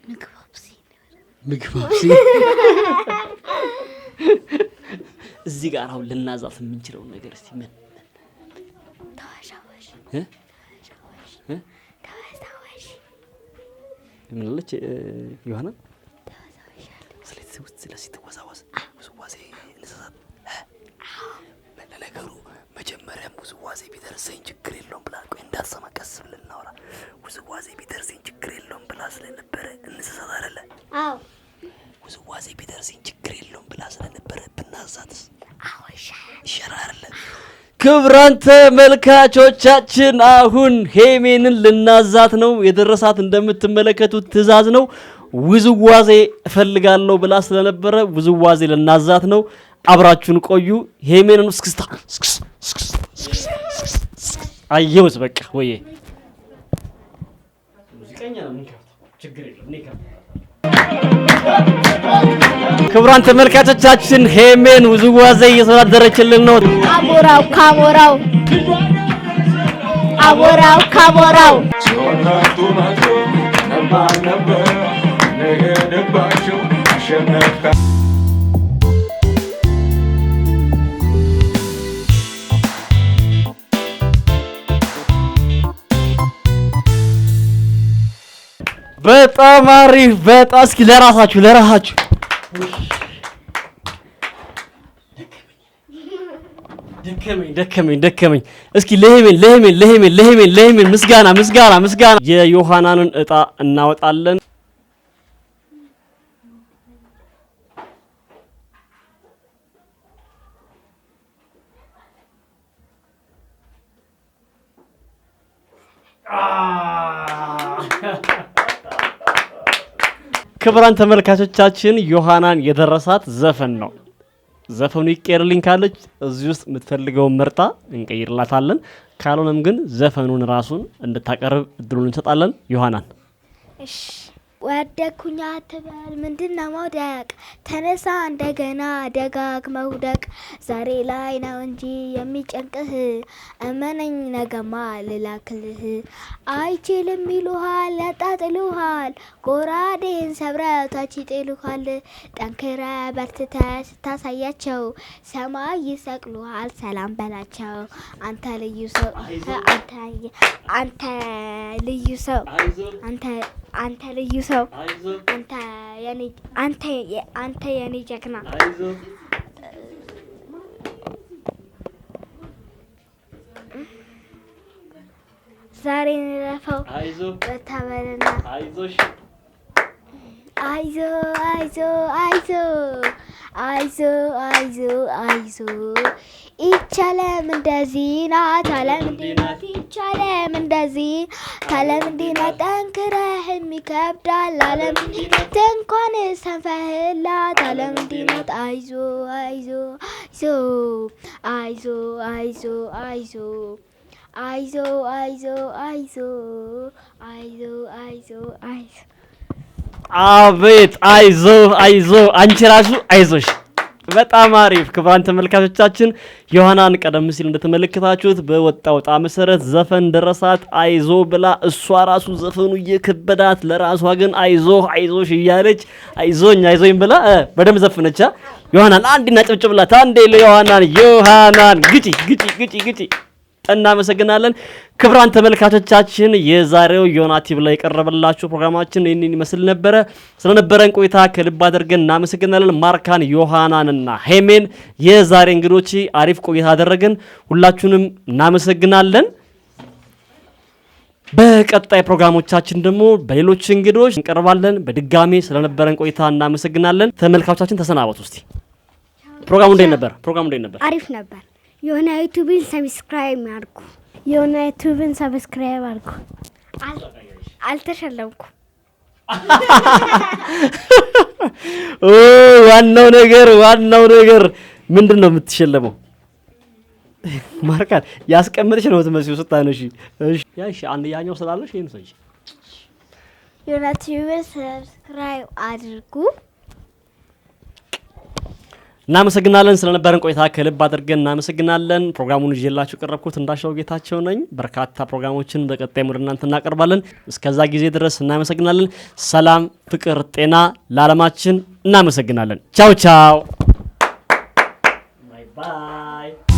Speaker 3: ምግብ አብሲ።
Speaker 1: ምግብ አብሲ። እዚህ ጋር አሁን ልናዛት የምንችለውን ነገር እስቲ ምን?
Speaker 3: ተወዛዋዥ።
Speaker 1: እ? እ?
Speaker 3: ተወዛዋዥ።
Speaker 1: ምን አለች ዮሐና?
Speaker 3: ተወዛዋዥ አለ።
Speaker 1: ስለ ስትወዛወዝ ውዝዋዜ እንስሳት። ለነገሩ መጀመሪያም ውዝዋዜ ቢደርሰኝ ችግር የለውም ብላ፣ ቆይ እንዳትሰማ ቀስ ብለን እናውራ። ውዝዋዜ ቢደርሰኝ ችግር የለውም ብላ ስለነበረ እንስሳት አይደለ?
Speaker 3: አዎ።
Speaker 1: ውዝዋዜ ቢደርሰኝ ችግር የለውም ብላ ስለነበረ ብናዛትስ?
Speaker 3: አዎ፣ ይሻላል።
Speaker 1: ይሻላል አይደለ? ክቡራን ተመልካቾቻችን አሁን ሄሜንን ልናዛት ነው። የደረሳት እንደምትመለከቱት ትዕዛዝ ነው። ውዝዋዜ እፈልጋለሁ ብላ ስለነበረ ውዝዋዜ ልናዛት ነው። አብራችሁን ቆዩ። ሄሜንን እስክስታ እስክስ እስክስ እስክስ እስክስ እስክስ አየሁት። በቃ ወዬ ሙዚቀኛ ነው የምንከፍተው። ችግር የለም፣ እኔ እከፍታለሁ። ክቡራን ተመልካቾቻችን ሄሜን ውዝዋዜ እየተወዳደረችልን ነው።
Speaker 2: አሞራው ካሞራው፣ አሞራው ካሞራው።
Speaker 8: ሰውነቱ መቶ ከባድ ነበር ንሄድባቸው አሸነፍካ።
Speaker 1: በጣም አሪፍ። በጣም እስኪ ለራሳችሁ ለራሳችሁ። ደከመኝ ደከመኝ ደከመኝ። እስኪ ለሄሜን ለሄሜን ለሄሜን ለሄሜን ለሄሜን ምስጋና ምስጋና ምስጋና። የዮሐናንን እጣ እናወጣለን። ክቡራን ተመልካቾቻችን ዮሐናን የደረሳት ዘፈን ነው። ዘፈኑ ይቀየርልኝ ካለች እዚህ ውስጥ የምትፈልገውን መርጣ እንቀይርላታለን። ካልሆነም ግን ዘፈኑን ራሱን እንድታቀርብ እድሉን እንሰጣለን። ዮሐናን።
Speaker 2: እሺ፣ ወደኩኝ አትበል፣ ምንድነው መውደቅ? ተነሳ እንደገና ደጋግመህ ውደቅ። ዛሬ ላይ ነው እንጂ የሚጨንቅህ፣ እመነኝ ነገማ ልላክልህ። አይችልም ይሉሃል፣ ያጣጥሉሃል፣ ጎራዴን ሰብረው ታች ይጥሉሃል። ጠንክረህ በርትተህ ስታሳያቸው ሰማይ ይሰቅሉሃል። ሰላም በላቸው። አንተ ልዩ ሰው፣ አንተ አንተ ልዩ ሰው፣ አንተ አንተ ልዩ ሰው፣ አንተ የኔ አንተ አንተ የኔ ጀግና። ዛሬ እንረፈው በተበልና
Speaker 1: አይዞሽ።
Speaker 2: አይዞ አይዞ አይዞ አይዞ አይዞ አይዞ፣ ይቻለም እንደዚህ ናት አለም እንዲህ ናት፣ ይቻለም እንደዚህ ናት አለም እንዲህ ናት። ጠንክረህም ይከብዳል አለም እንዲህ ናት፣ እንኳን ሰንፈህላት አለም እንዲህ ናት። አይዞ አይዞ አይዞ አይዞ አይዞ አይዞ አይዞ አይዞ አይዞ አይዞ አይዞ አይዞ።
Speaker 1: አቤት፣ አይዞ አይዞ፣ አንቺ ራሱ አይዞሽ። በጣም አሪፍ። ክቡራን ተመልካቾቻችን ዮሐናን ቀደም ሲል እንደተመለከታችሁት በወጣው ዕጣ መሰረት ዘፈን ደረሳት። አይዞ ብላ እሷ ራሱ ዘፈኑ እየከበዳት ለራሷ ግን አይዞ አይዞሽ እያለች አይዞኝ አይዞኝ ብላ በደንብ ዘፈነች። ዮሐናን አንድ እናጨብጭብላት። አንዴ ለዮሐናን። ዮሐናን ግጪ ግጪ ግጪ ግጪ። እናመሰግናለን። ክቡራን ተመልካቾቻችን የዛሬው ዮና ቲቪ ላይ የቀረበላችሁ ፕሮግራማችን ይህንን ይመስል ነበረ። ስለነበረን ቆይታ ከልብ አድርገን እናመሰግናለን። ማርካን፣ ዮሐናንና ሄሜን የዛሬ እንግዶች አሪፍ ቆይታ አደረግን። ሁላችሁንም እናመሰግናለን። በቀጣይ ፕሮግራሞቻችን ደግሞ በሌሎች እንግዶች እንቀርባለን። በድጋሜ ስለነበረን ቆይታ እናመሰግናለን። ተመልካቾቻችን ተሰናበቱ እስቲ። ፕሮግራሙ እንዴት ነበር? ፕሮግራሙ እንዴት ነበር?
Speaker 3: አሪፍ ነበር። የሆነ ዩቲዩብን subscribe አድርጉ። የሆነ ዩቲዩብን subscribe አድርጉ።
Speaker 2: አልተሸለምኩም።
Speaker 1: ኦ፣ ዋናው ነገር ምንድን ነው የምትሸለመው? ማርካን ያስቀምጥሽ ነው የምትመስዪው ስታነሺ። እሺ፣ ያ እሺ፣ አንድ ያኛው ስላለሽ ይሄን ሰጪ።
Speaker 2: ዮና ቲዩብን subscribe አድርጉ።
Speaker 1: እናመሰግናለን ስለነበረን ቆይታ ከልብ አድርገን እናመሰግናለን። ፕሮግራሙን ይዤላችሁ የቀረብኩት እንዳሻው ጌታቸው ነኝ። በርካታ ፕሮግራሞችን በቀጣይ ወደ እናንተ እናቀርባለን። እስከዛ ጊዜ ድረስ እናመሰግናለን። ሰላም፣ ፍቅር፣ ጤና ለዓለማችን። እናመሰግናለን። ቻው ቻው። Bye bye።